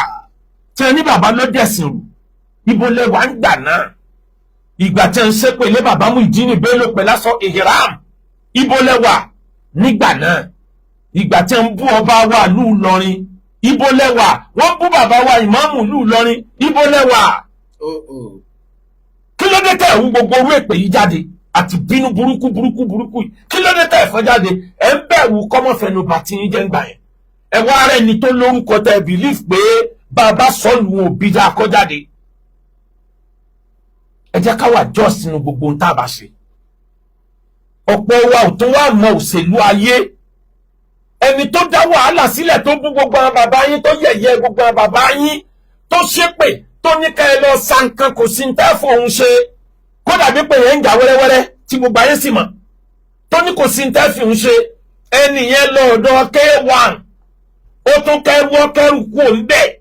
tí ẹ ní bàbá ló dẹ̀sìn rú? Ibo lẹ wà ń gbà náà ìgbà tí ń ṣépè ilé bàbá Muyideen Bello pẹ̀lú aṣọ ihram? Ibo lẹ wà nígbà náà ìgbà tí ń bú ọba wa lù Ìlọrin? Ibo lẹ wà? Wọ́n bú bàbá wa ìmáàmù lù Ìlọrin, ibo lẹ wà? Kí ló dé tẹ̀ ń gbogbo orú èpè yìí jáde àti bínú burúkú burúkú burúkú yìí? Kí ló dé tẹ̀ fọ́n jáde? Ẹ̀ ń bẹ̀rù kọ́mọ́fẹ́nu bàtí yín jẹ́ ń gbà yẹn. Ẹ wá ara ẹni tó lórúkọ tẹ believe pé bàbá sọ́ọ̀lù wọn ò bí dáa kọ́ jáde. Ẹ jẹ́ ká wà just nínú gbogbo ohun tá a bá ṣe. Ọ̀pọ̀ wa ò tún wá mọ òṣèlú ayé. Ẹni tó dá wàhálà sílẹ̀, tó bú gbogbo àwọn bàbá yín, tó yẹ̀yẹ́ gbogbo àwọn bàbá yín, tó ṣépè, tó ní ká ẹ lọ sa nǹkan, kò sí ní tẹ́ fòun ṣe, kódà bí pé yẹn ń jà wẹ́rẹ́wẹ́rẹ́ tí gbogbo ayé sì mọ̀, tó ní kò sí ní tẹ́ fi òun ṣe, ẹni yẹn lọ ọ̀dọ̀ K1, ó tún kẹrù ọkẹrù kú òun bẹ́ẹ̀.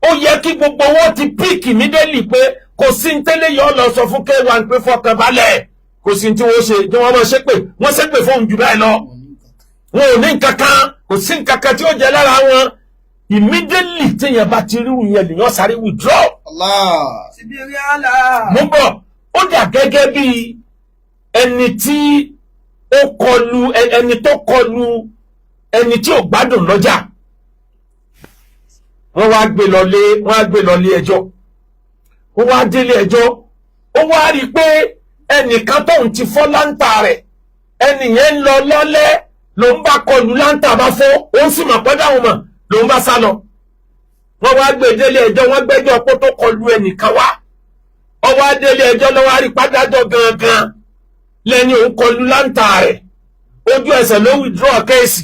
Ó yẹ kí gbogbo wọn ti pick immediately pé kò sí ní tẹ́lẹ̀ yọ lọ sọ fún K1 pé fọkàn balẹ̀, kò sí tí wọ́n ṣe tí wọ́n máa ṣépè, wọ́n ṣépè fóun jù bẹ́ẹ̀ lọ, wọn ò ní nǹkan kan, kò sí nǹkan kan tí ó jẹ lára wọn. Immediately téèyàn bá ti rírun yẹn, lèèyàn sáré withdraw. Allah. Sibiri Allah. Mo bọ̀, ó dà gẹ́gẹ́ bí ẹni tí ó kọlu ẹni tó kọlu ẹni tí ò gbádùn lọ́jà. Wọ́n wá gbé lọlé, wọ́n á gbé lọlé ẹjọ́. Ó wá délé ẹjọ́, ó wá rí i pé ẹnìkan tóun ti fọ́ láǹtà rẹ̀, ẹnì yẹn ń lọ lọ́lẹ́, ló ń bá kọlu, láǹtà bá fọ́. Òun sì mọ̀ pé dáhùn mọ̀, ló ń bá sá lọ. Wọ́n wá gbé délé ẹjọ́, wọ́n gbẹ́jọ́ pé tó kọlu ẹnìkan wá. Ọwọ́ adélé ẹjọ́ lọ́wọ́ àrípádájọ́ gangan lẹ́ni òun kọlu láǹtà rẹ̀. Ojú ẹsẹ̀ ló withdraw case.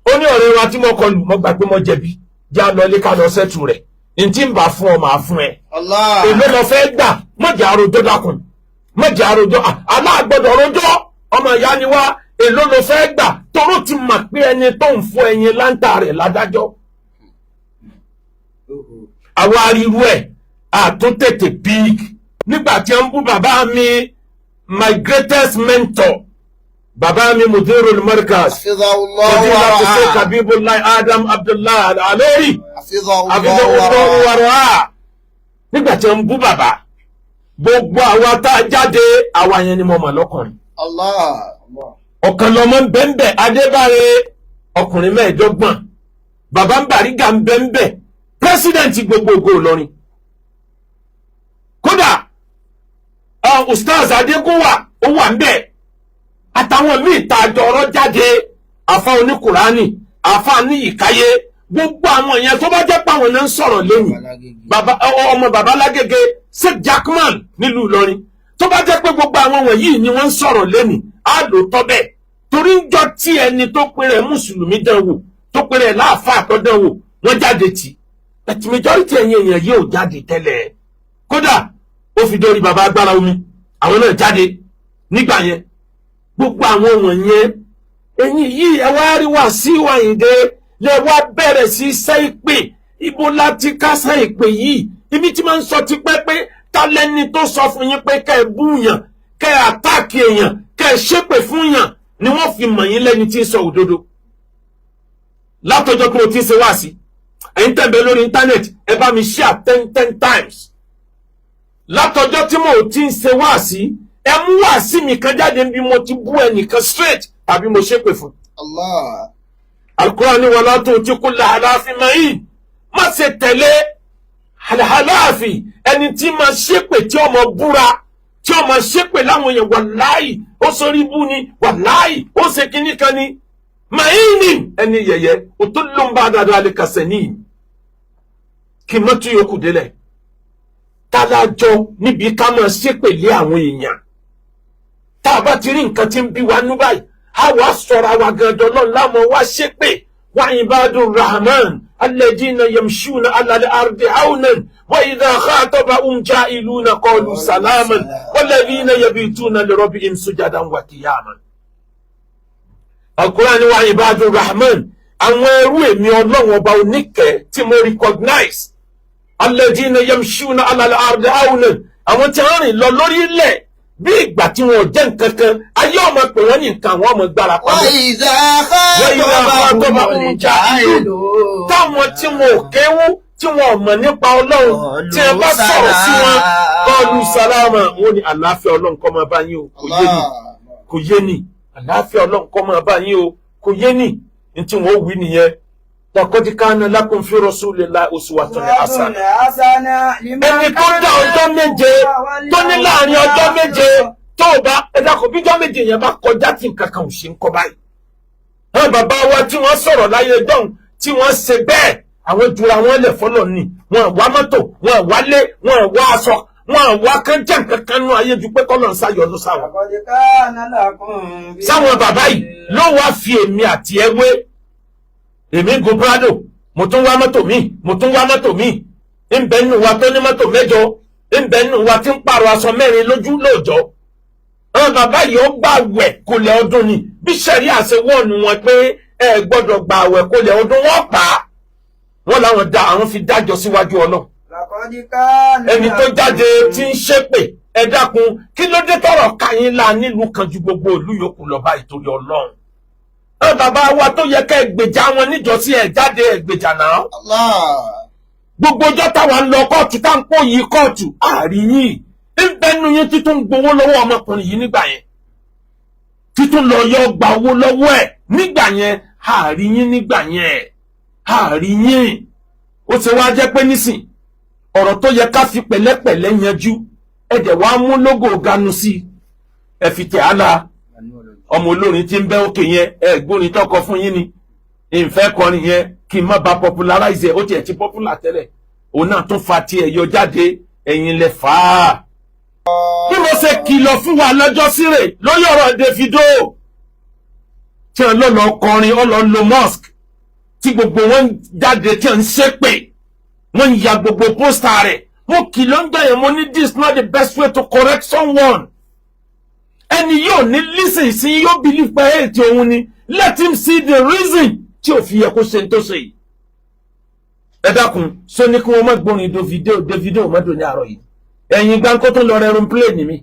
Ó ní ọ̀rẹ́ wa tí mo kọlù, mo gbà pé mo jẹ̀bi, já lọ lé ká lọ settle rẹ̀. N tí ń bá fún ọ, màá fún ẹ. Allah. Èló lọ fẹ́ gbà? Mọ̀jà àròjọ, dákun, mọ̀jà àròjọ, aláàgbọ̀dọ̀ rojọ́, ọmọ ìyá ni wá. Èló lọ fẹ́ gbà? Toró ti mọ̀ pé ẹni tó ń fọ ẹyin láǹtà rẹ̀ ládájọ́. Àwa ariwo ẹ̀ àtúntètè big nígbà tí wọ́n ń bú bàbá mi, my greatest mentor, bàbá mi Mudirul Markaz, Hafizahullah wa Fadilatu Sheikh ra'ah. Habibullah Adam Abdullah Al-Alori Hafizahullah wa Hafizahullah ra'ah. wa ra'ah. Nígbà tí wọ́n ń bú bàbá, gbogbo àwa tá a jáde, àwa yẹn ni mo mọ̀ lọ́kùnrin. Allah. Ọ̀kan lọmọ ń bẹ́ńbẹ́ Adébáre, ọkùnrin 25, bàbá ń Bàrígà ń bẹ́ńbẹ́, president gbogbogbò Ìlọrin. Kódà Ustaz Adégúnwà ó wà ń bẹ̀, àtàwọn míì tá a jọ ọ̀rọ̀ jáde, àfa oníkùránì, àfa níyìkáyé, gbogbo àwọn yẹn tó bá jẹ́ pàwọn náà ń sọ̀rọ̀ lẹ́yìn bàbá ọmọ bàbá lágége, Sheikh Jackman nílùú Ìlọrin, tó bá jẹ́ pé gbogbo àwọn wọ̀nyí ni wọ́n ń sọ̀rọ̀ lẹ́nu, á lò tọ́ bẹ́ẹ̀. Torí ń jọ tí ẹni tó péré mùsùlùmí dán wò, tó péré láàfáà tó dán wò, wọ́n jáde tì. But majority ẹ̀yin èèyàn yìí ò jáde tẹ́lẹ̀. Kódà ó fi dórí bàbá agbára omi, àwọn náà jáde nígbà yẹn. Gbogbo àwọn wọ̀nyẹn, ẹ̀yin yìí, ẹ wá rí Wàsíù Àyìndé. Lẹ wá bẹ̀rẹ̀ sí sẹ́ ìpè. Ibo láti kásá ìpè yìí? Ibi tí máa ń sọ tipẹ́ pé ta lẹni tó sọ fún yín pé kẹ́ ẹ búyàn, kẹ́ ẹ attack èèyàn, kẹ́ ẹ ṣépè fún yàn ni wọ́n fi mọ̀ yín lẹ́ni tí ń sọ òdodo? Látọjọ́ pé o ti ń ṣe wá sí, ẹ̀yin tẹ̀ ń bẹ lórí íńtánẹ́ẹ̀tì, ẹ bá mi share 10 10 times. Látọjọ́ tí mo ti ń ṣe wá sí, ẹ mú wá sí mi kan jáde bí mo ti bú ẹnìkan straight tàbí mo ṣépè fún. Allah. Al-Qur'an ní ولا تطع كل حلاف مهين, má ṣe tẹ̀lé àlàáfì, ẹni tí máa ṣépè, tí ọmọ búra, tí ọmọ ṣépè láwọn èèyàn. Wàláì, ó sọrí bú ni, wàláì, ó ṣe kinní kan ni. مهين, ẹni yẹ̀yẹ́. عتل بعد ذلك زنيم. Kí mọ́tò yòókù délẹ̀ tálájọ níbi ká máa ṣépè lé àwọn èèyàn. Tá a bá ti rí nǹkan tí ń bí wa nú báyìí, a wàá sọ̀rọ̀ àwa gangan náà láwọn wá ṣépè. وعباد الرحمن الذين يمشون على الأرض هونا وإذا خاطبهم الجاهلون قالوا سلاما والذين يبيتون لربهم سجدا وقياما. Al-Qur'an ní وعباد الرحمن, àwọn ẹrú èmi Ọlọ́run Ọba oníkẹ́ tí mo recognize, الذين يمشون على الأرض هونا, àwọn tí wọ́n rìn lọ lórí ilẹ̀ bí ìgbà tí wọn ò jẹ́ nǹkan kan. Ayé ọmọ pè wọ́n ní nǹkan, àwọn ọmọ gbára pamọ́. وإذا وإذا خاطبهم خاطبهم الجاهلون, táwọn tí wọn ò kéwú, tí wọn ò mọ̀ nípa Ọlọ́run, tí ẹ bá sọ̀rọ̀ sí wọn, قالوا سلاما, wọn ní àlàáfíà Ọlọ́run kó máa bá yín o. Kò yé ni, kò yé ni. Àlàáfíà Ọlọ́run kó máa bá yín o. Kò yé ni. Ní tí wọn ò wí nìyẹn. لقد كان لكم في رسول الله أسوة حسنة. Ẹni tó dá ọjọ́ 7, tó ní láàrin ọjọ́ 7 tó o bá ẹ dákun, bíjọ́ 7 yẹn bá kọjá tí nǹkan kan ò ṣe ń kọ́ báyìí. Àwọn bàbá wa tí wọ́n sọ̀rọ̀ láyé dọ́hùn, tí wọ́n ṣe bẹ́ẹ̀, àwọn jura wọn lẹ̀ fọlọ́ ni. Wọn wá mọ́tò, wọn wálé, wọn wá aṣọ, wọn wá kán jẹ́ nǹkan kan nú ayé ju pé kọ́lọ̀ ń sáyọ̀nù sáwọn. Sáwọn bàbá yìí ló wá fi èmi àti ẹwé. Èmi ń gun Prado, mo tún wá mọ́tò mi, mo tún wá mọ́tò mi. Ń bẹ nínú wa tó ní mọ́tò 8, ń bẹ nínú wa tí ń pààrọ̀ aṣọ 4 lójú lóòjọ́. Àwọn bàbá yìí, ó gbà wẹ̀ kólẹ̀ ọdún ni. Bí sẹ̀rí àṣẹ wọ́ọ̀nù wọn pé ẹ gbọ́dọ̀ gbà wẹ̀ kólẹ̀ ọdún, wọ́n pa á. Wọ́n làwọn da àwọn fi dájọ́ síwájú Ọlọ́run. Ẹni tó jáde tí ń ṣépè, ẹ dákun, kí ló dé tọrọ káyín lá nílùú kan ju gbogbo ìlú yòókù lọ báyìí torí Ọlọ́run? Àwọn bàbá wa tó yẹ ká ẹ gbèjà wọn níjọ́sí, ẹ jáde, ẹ gbèjà náà. Allah. Gbogbo ọjọ́ táwa ń lọ kóòtù, tá ń pò yí kóòtù, àárín yìí ń bẹnu yín títún gbowó lọ́wọ́ ọmọkùnrin yìí nígbà yẹn, títún lọ yọ gba owó lọ́wọ́ ẹ̀ nígbà yẹn, àárín yín nígbà yẹn, àárín yín. Ó ṣe wá jẹ́ pé nísìn, ọ̀rọ̀ tó yẹ ká fi pẹ̀lẹ́pẹ̀lẹ́ yanjú, ẹ dẹ̀ wá mú lógò ganu sí i, ẹ fi tẹ̀ á la. Ọmọ olórin tí ń bẹ́ òkè yẹn, ẹ gbórin tọkọ fún yín ni. Ìfẹ́ kọrin yẹn kí n má ba popularize ẹ̀. Ó tiẹ̀ ti popular tẹ́lẹ̀, òun náà tún fa tiẹ̀ yọ jáde. Ẹ̀yin lẹ fà á. Bí mo ṣe kìlọ̀ fún wa lọ́jọ́ síre lórí ọ̀rọ̀ Davido tí wọ́n lọ lọ kọrin, ó lọ lo mosque, tí gbogbo wọn jáde, tí wọ́n ń ṣépè, wọ́n ń ya gbogbo poster rẹ̀, mo kìlọ̀ ń gbà yẹn. Mo ní this not the best way to correct someone. Ẹni yóò ní listen sí, yóò believe pé ètò òun ni. Let him see the reason tí ò fi yẹ kó ṣe ń tó ṣe yìí. Ẹ dákun, sọ ní kí wọ́n má gbórin Davido. Davido mọ́tò ní àárọ̀ yìí, ẹ̀yìn gbáǹkó tó ń lọ rẹrun plane mi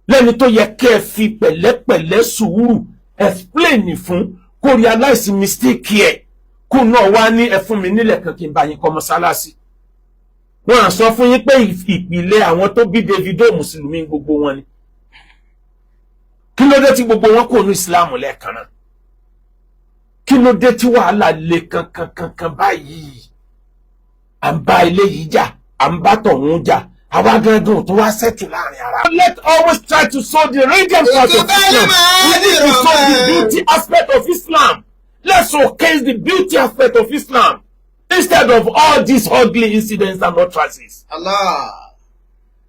lẹ́ni tó yẹ kẹ́ ẹ fi pẹ̀lẹ́pẹ̀lẹ́, sùúrù explain fún, kó realize mistake ẹ̀, kó náà wá ní ẹ fún mi nílẹ̀ kan kí n bá yín kọ́ mọ́sálásí. Wọ́n á sọ fún yín pé ìpìlẹ̀ àwọn tó bí Davido, mùsùlùmí gbogbo wọn ni. Kí ló dé tí gbogbo wọn kò ní Islam lẹ́ẹ̀kan náà? Kí ló dé tí wàhálà le kankankankan báyìí? À ń bá eléyìí jà, à ń bá tọ̀hún jà, àwa gangan tó wá settle láàrin ara. Let's always try to show the radiant part of Islam. We need to show the beauty aspect of Islam. Let's showcase the beauty aspect of Islam instead of all these ugly incidents and utterances. Allah.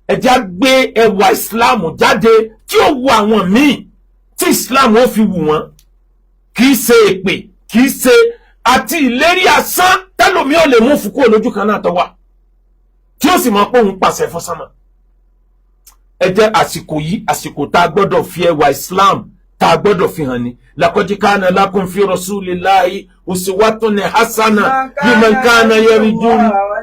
Ẹ já gbé ẹwà Islam jáde tí ó wu àwọn míì, tí Islam ó fi wù wọ́n. Kì í ṣe èpè, kì í ṣe àti ìlérí asán tẹlomi ò lè mú fún kúrò lójú kan náà tó wà, tí ó sì mọ pé òun pàṣẹ fún sánmà. Ẹ jẹ́ àsìkò yìí, àsìkò tá a gbọ́dọ̀ fi ẹwà Islam tá a gbọ́dọ̀ fi hàn ni. Laqad kana lakum fi rasulillahi uswatun hasana liman kana yarju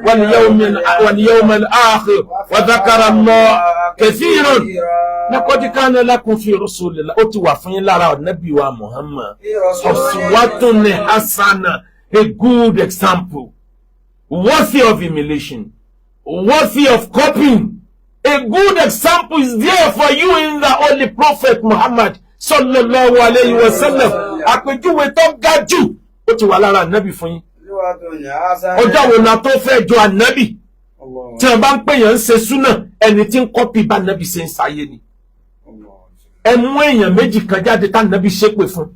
wal yawmal akhir wa dhakara Allah kathiran. Laqad kana lakum fi rasulillahi, ó ti wà fún yín lára Ànábì wa Muhammad, uswatun hasana, a good example worthy of emulation, worthy of copying. A good example is there for you in the Holy Prophet Muhammad sallallahu alayhi wa sallam. Àpèjúwe tó ga jù ó ti wà lára ànábì fún yín. Ọjọ́ wo la tó fẹ́ jọ ànábì? Tí wọ́n bá ń pè yàn ń ṣe súnà, ẹni tí ń copy bá ànábì ṣe ń sáyé ni. Ẹ mú èèyàn méjì kan jáde tá ànábì ṣépè fún.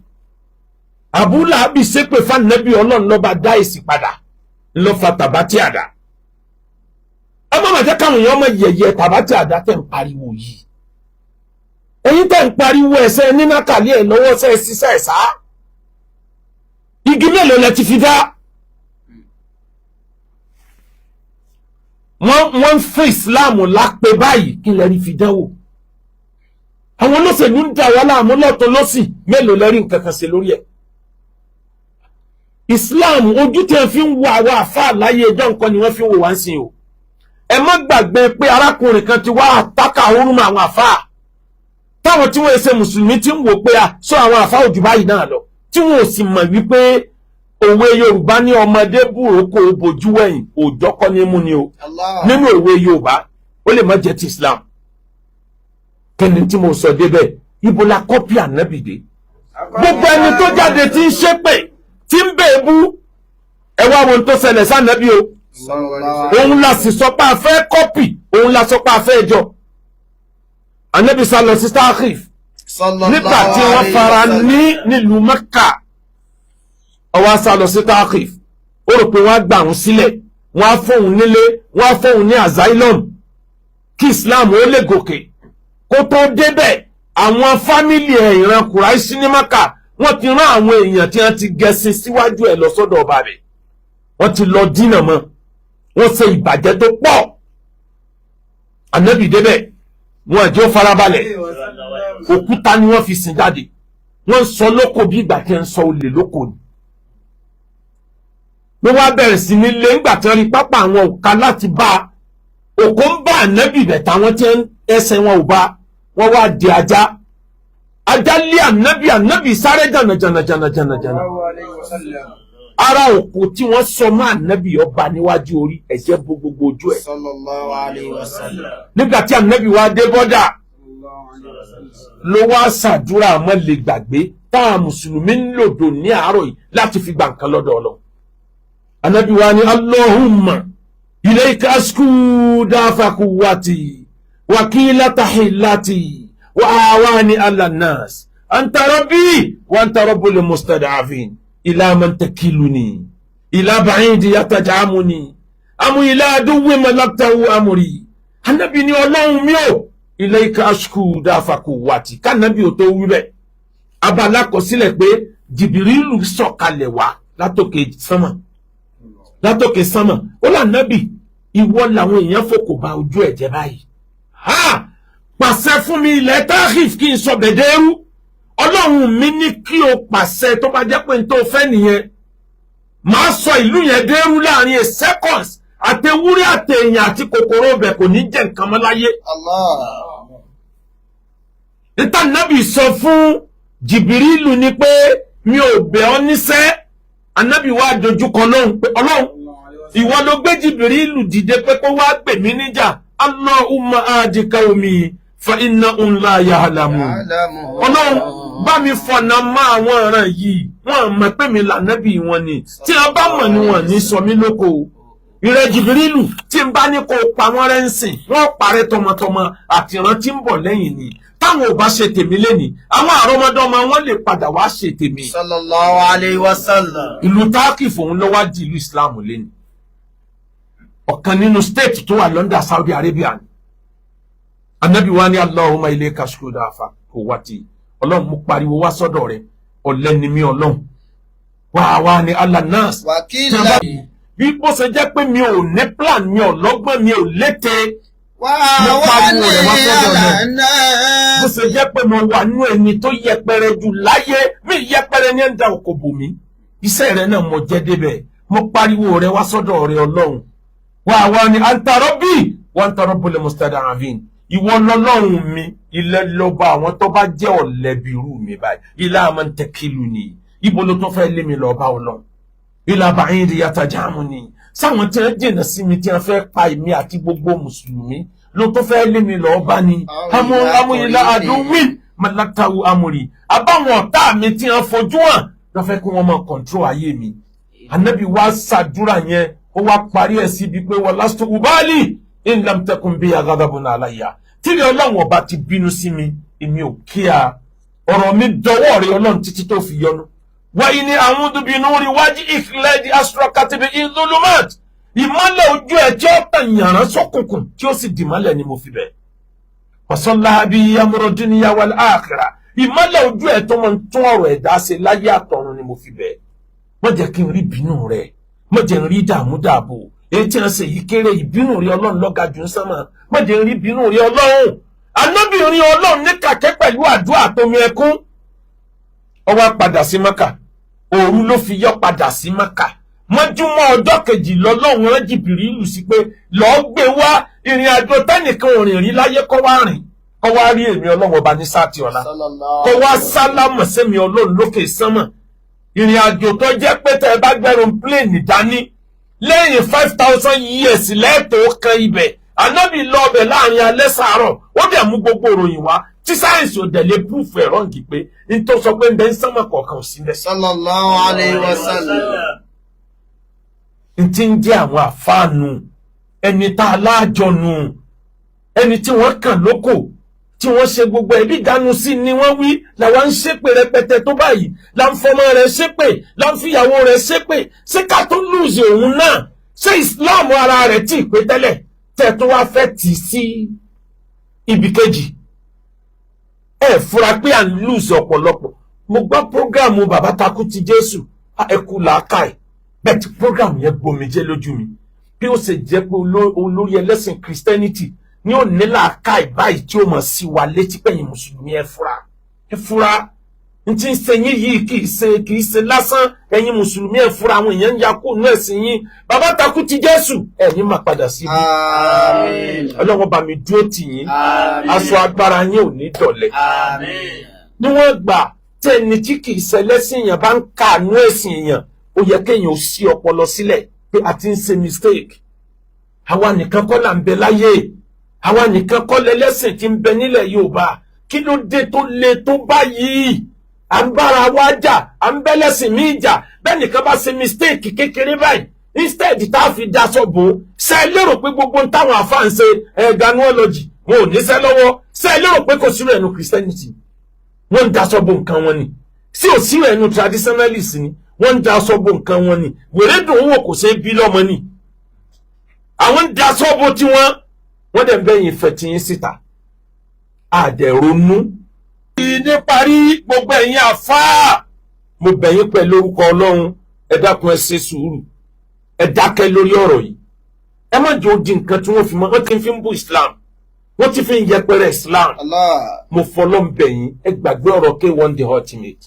Abu Lahabi ṣépè fún ànábì, Ọlọ́run ló bá dá èsì padà ló fa tàbátì àdá. Ẹ má má jẹ́ káwọn èèyàn mọ yẹ̀yẹ́ tàbátì àdá tẹ̀ ń pariwo yìí. Ẹ̀yin tẹ̀ ń pariwo ẹ̀sẹ̀ nínàkàlẹ́ ẹ̀ lọ́wọ́ ṣẹ́ ṣiṣẹ́ ẹ̀ sá. Igi mélòó lẹ ti fi dá? Wọ́n ń fún ìsìláàmù lápè báyìí, kí lẹ rí fi dánwò? Àwọn olóṣèlú ń dà wá láàmú lọ́tún lọ́sì, mélòó lẹ rí nǹkan kan ṣe lórí ẹ̀? Islam, ojú tí wọ́n fi ń wo àwọn àfáà láyé ẹjọ́ nǹkan ni wọ́n fi ń wò wá ń sìn o. Ẹ má gbàgbé pé arákùnrin kan ti wá àtàkà orúmọ àwọn àfáà táwọn tí wọ́n ṣe mùsùlùmí ti ń wò pé a sọ àwọn àfáà òjò báyìí náà lọ, tí wọn ò sì mọ̀ wípé òwe Yorùbá ní ọmọdé búrò bojú wẹ̀yìn òòjọ́ kọ́ ní mú ni o. Allah. Nínú òwe Yorùbá, ó lè má jẹ́ ti Islam. Kẹ́ni tí mo sọ débẹ̀, ibo la copy ànábì dé? Gbogbo ẹni tó jáde tí ń ṣépè, tí ń bèébú, ẹ wá wo ohun tó ṣẹlẹ̀ sànábì o. Sallallahu Òun la sì sọ pé a fẹ́ copy, òun la sọ pé a fẹ́ jọ. Ànábì sá lọ sí Taif Sallallahu nígbà tí wọ́n alayhi fara wa sallam. ní nílùú Mẹ́kà. Ó wá sá lọ sí Taif, ó rò pé wọ́n á gbà òun sílẹ̀, wọ́n á fóun nílé, wọ́n á fóun ní asylum kí Islam ó lè gòkè. Kó tó débẹ̀, àwọn family ẹ̀, ìran Kùráìṣì ní Mẹ́kà, wọ́n ti rán àwọn èèyàn tí wọ́n ti gẹṣin síwájú ẹ̀ lọ sọ́dọ̀ ọba rẹ̀. Wọ́n ti lọ dínà mọ́, wọ́n ṣe ìbàjẹ́ tó pọ̀. Ànábì débẹ̀, wọn àjọ farabalẹ̀, òkúta ni wọ́n fi sìn jáde. Wọ́n ń sọ lóko bí ìgbà tí wọ́n ń sọ olè lóko ni. Wọ́n wá bẹ̀rẹ̀ sí ní lé ńgbà tí wọ́n rí pápá àwọn òka láti bá a. Òkò ń bá ànábì bẹ̀ táwọn tí ẹsẹ̀ wọn ò bá. Wọ́n wá di ajá, ajá lé ànábì, ànábì sáré jànà jànà jànà jànà jànà. Ara òkú tí wọ́n sọ mọ́ ànábì ọba níwájú orí, ẹ̀jẹ̀ bo gbogbo ojú ẹ̀. Sallallahu alayhi wa sallam. Nígbà tí ànábì wá dé bọ́dà, ló wá ṣàdúrà mọ́ lè gbàgbé táwọn mùsùlùmí ń lòdò ní àárọ̀ yìí láti fi gbà nǹkan lọ́dọ̀ Ọlọ́run. Ànábì wa ní Allahumma ilayka ashku da'fa quwwati wa qillata hilati wa awani ala nas anta rabbi wa anta rabbul mustad'afin ila man takiluni ila ba'idi yataj'amuni amu ila aduwwi malaktahu amri. Ànábì ní Ọlọ́run mi ò, ilayka ashku da'fa quwwati. Kánábì ò tó wí bẹ́ẹ̀, abala kọ sílẹ̀ pé Jìbìrìlù sọ̀kalẹ̀ wá látòkè sánmà, látòkè sánmà. Ó là nábì, ìwọ làwọn èèyàn fòkò bá ojú ẹ̀ jẹ́ báyìí, ha pàṣẹ fún mi, ilẹ̀ Taif kí n sọ bẹ̀dẹ́rú. Ọlọ́run mi ní kí o pàṣẹ, tó bá jẹ́ pé n tó fẹ́ nìyẹn, màá sọ ìlú yẹn dẹ́rú láàrin a seconds, àtẹwúrẹ́ àtẹ̀yìn àti kòkòrò ọbẹ̀ kò ní jẹ́ nǹkan mọ́ láyé. Allah. Níta nábì sọ fún Jìbìrìlù ni pé mi ò bẹ̀ ọ́ níṣẹ́. Anábì wá dojúkọ lóhùn pé Ọlọ́run, ìwọ ló gbé Jìbìrìlù dìde pé kó wá gbè mí níjà. Allahumma hadi qawmi fa innahum la ya'lamun. Ọlọ́run, bá mi fọ̀nà mọ́ àwọn ọ̀ràn yìí, wọ́n mọ̀ pé mi lànàbì wọn ni. Tí wọ́n bá mọ̀ ni wọ́n ní sọ mí lóko. Ìrẹ́ Jìbìrìlù, tí n bá ní kó pa wọ́n rẹ́ ń sìn, wọ́n parẹ́ tọmọtọmọ àtìrán tí ń bọ̀ lẹ́yìn ni. Táwọn ò bá ṣe tèmi lẹ́nìí, àwọn àrọ́mọdọ́mọ wọn lè padà wá ṣe tèmi. Sallallahu alayhi wa sallam. Ìlú Táàkì fòun ló wá di ìlú Islam lẹ́nu, ọ̀kan nínú state tó wà London, Saudi Arabia ni. Anabi wa ni Allahumma ilayka ashku da'fa quwwati. Ọlọ́run, mo pariwo wá sọ́dọ̀ rẹ̀, ọ̀lẹ ni mí. Ọlọ́run, wá wá ní ala nas. Wàkìlá. Bí bó ṣe jẹ́ pé mi ò ní plan, mi ò lọ́gbọ́n, mi ò lété. Mo pariwo rẹ̀ wá sọ́dọ̀ náà. Bó ṣe jẹ́ pé mo wà nú ẹni tó yẹpẹrẹ jù láyé, mi yẹpẹrẹ ní ẹ̀ ń da òkò bò mí. Iṣẹ́ rẹ̀ náà mo jẹ́ débẹ̀. Mo pariwo rẹ̀ wá sọ́dọ̀ rẹ̀ Ọlọ́run. Wà wá ní anta rabbi wa anta rabbul mustada'afin. Ìwọ lọ́lọ́run mi, ilẹ̀ lọ́ba àwọn tó bá jẹ́ ọ̀lẹ́bí irú mi báyìí. Ila man takiluni. Ibo ló tún fẹ́ lé mi lọ bá Ọlọ́run? Ila ba'idi yatajamuni. Sáwọn tí wọ́n jìnnà sí mi tí wọ́n fẹ́ pa èmi àti gbogbo mùsùlùmí ló tó fẹ́ lé mi lọ bá ni. Amúlá àdúwìn malaktawu amúri. Àbáwọn ọ̀tá mi tí wọ́n fojú hàn lọ́ fẹ́ kí wọ́n máa kọ̀ǹtró ayé mi. Ànábì wa ṣàdúrà yẹn, ó wá parí ẹ̀ síbi pé wọ́n lastu ubali in lam takun biya ghadabun alayya. Tíri Ọlọ́run ọba ti bínú sí mi, èmi ò kíá. Ọ̀rọ̀ mi dọwọ́ rẹ Ọlọ́run títí tó fi yọnu. Wa inni a'udhu bi nuri wajhika alladhi ashraqat bihi dhulumat. Ìmọ́lẹ̀ ojú ẹ̀ tí ó tàn yàrá sọ́kùnkùn tí ó sì dìmọ́lẹ̀ ni mo fi bẹ̀. Wasallaha bihi amru dunya wal akhirah. Ìmọ́lẹ̀ ojú ẹ̀ tó máa ń tún ọ̀rọ̀ ẹ̀dá ṣe láyé àtọ̀run ni mo fi bẹ̀. Má jẹ́ kí n rí ìbínú rẹ̀, má jẹ́ n rí dààmú dààbò. Èyí tí wọ́n ṣe yìí kéré, ìbínú rẹ̀ Ọlọ́run lọ́ga jù ń sánmà. Má jẹ́ n rí ìbínú rẹ̀ Ọlọ́run. Anábìrin Ọlọ́run ní kàkẹ́ pẹ̀lú àdúrà tómi ẹkún. Ó wá padà sí Mẹ́kà. Òru ló fi yọ padà sí Mẹ́kà. Mọ́júmọ́ ọjọ́ kejì lọ́lọ́run rán Jìbìrìlù sí pé lọ́ọ́ gbé wá ìrìn àjò tẹ́nìkan ò rìn rí láyé kọ́ wá rìn. Kọ́ wá rí èmi Ọlọ́run ọba ní sáàtì ọ̀la. Kọ́ wá sálámọ̀ sẹ́mi Ọlọ́run lókè sánmọ̀. Ìrìn àjò tó jẹ́ pé tẹ́ ẹ bá gbẹ́rùn pléènì dání lẹ́yìn 5,000 years lẹ́ẹ̀tọ́ kan ibẹ̀. Ànábì lọ ọbẹ̀ láàrin alẹ́ sàárọ̀, ó dẹ̀ mú gbogbo ìròyìn wá tí sáyẹ̀nsì ò dẹ̀ lè púfù ẹ̀rọ ǹgì pé n tó sọ pé ń bẹ ń sánmọ̀ kọ̀ọ̀kan ò sí bẹ́ẹ̀. Sallallahu alayhi wa sallam. N ti ń jẹ́ àwọn àfáànù ẹni tá a láàjọ nù, ẹni tí wọ́n kàn lóko tí wọ́n ṣe gbogbo ẹbí ìdánu sí ni wọ́n wí làwọn ń ṣépè rẹpẹtẹ tó báyìí, là ń fọmọ rẹ̀ ṣépè, là ń fìyàwó rẹ̀ ṣépè. Ṣé ká tó lùzì òun náà? Ṣé Islam ara rẹ̀ tí ì pé tẹ́lẹ̀ tẹ́ tó wá fẹ́ tì sí ibì kejì? Ẹ fura pé à ń lùzì ọ̀pọ̀lọpọ̀. Mo gbọ́ prógráàmù bàbá takú ti Jésù, ẹ kú làákàyè bẹ́ẹ̀ tí prógráàmù yẹn gbomijé lójú mi bí ó ṣe jẹ́ pé olórí ẹlẹ́sìn Christianity ní ò ní làákàyè báyìí tí ó mọ̀ sí wa létí pẹ̀yìn mùsùlùmí, ẹ fura, ẹ fura, n tí ń ṣe yín yìí kì í ṣe lásán. Ẹ̀yin mùsùlùmí, ẹ fura, àwọn èèyàn ń ya kó nú ẹ̀sìn yín. Bàbá takú ti Jésù, ẹ̀yin máa padà sí ibi. Àmín. Ọlọ́run bá mi dúró tì yín. Àmín. Aṣọ agbára yín ò ní dọ̀lẹ́. Àmín. Níwọ̀n gbà tí ẹni tí kì í ṣẹlẹ́sìn yẹn bá ń kàánú ẹ̀sìn yẹn, ó yẹ kéèyàn ó sí ọpọlọ sílẹ̀ pé a ti ń ṣe mistake. Àwa nìkan kọ́ là ń bẹ láyé, àwa nìkan kọ́ lẹ́lẹ́sìn tí ń bẹ nílẹ̀ Yorùbá. Kí ló dé tó le tó báyìí? À ń bára wa jà, à ń bẹ́lẹ́sìn míì jà. Bẹ́ẹ̀ nìkan bá ṣe mistake kékeré báyìí, instead tá a fi daṣọ bò ó, ṣe é lérò pé gbogbo táwọn àfáà ń ṣe ẹ̀ẹ́dánúọ́lọ́jì wọn ò níṣẹ́ lọ́wọ́? Ṣe é lérò pé kò sírò ẹnu Christianity wọ́n ń daṣọ bo nǹkan wọn ni? Sí ò sí ẹnu traditionalist ni wọ́n ń daṣọ bo nǹkan wọn ni? Wèrè dùn ún wò, kò ṣeé bí lọ́mọ ni. Àwọn ń daṣọ bo tiwọn, wọ́n dẹ̀ ń bẹ́yìn fẹ̀ tiyín síta àdẹ̀ronú. Níparí, gbogbo ẹ̀yin àfáà, mo bẹ̀ yín pẹ̀lú orúkọ Ọlọ́run, ẹ dákun, ẹ ṣe sùúrù, ẹ dákẹ́ lórí ọ̀rọ̀ yìí. Ẹ má jẹ́ ó di nǹkan tí wọ́n fi mọ́. Wọ́n ti fi ń bú Islam, wọ́n ti fi ń yẹpẹrẹ Islam. Allah. Mo fọlọ́ ń bẹ̀ yín, ẹ gbàgbé ọ̀rọ̀ K1 The Ultimate.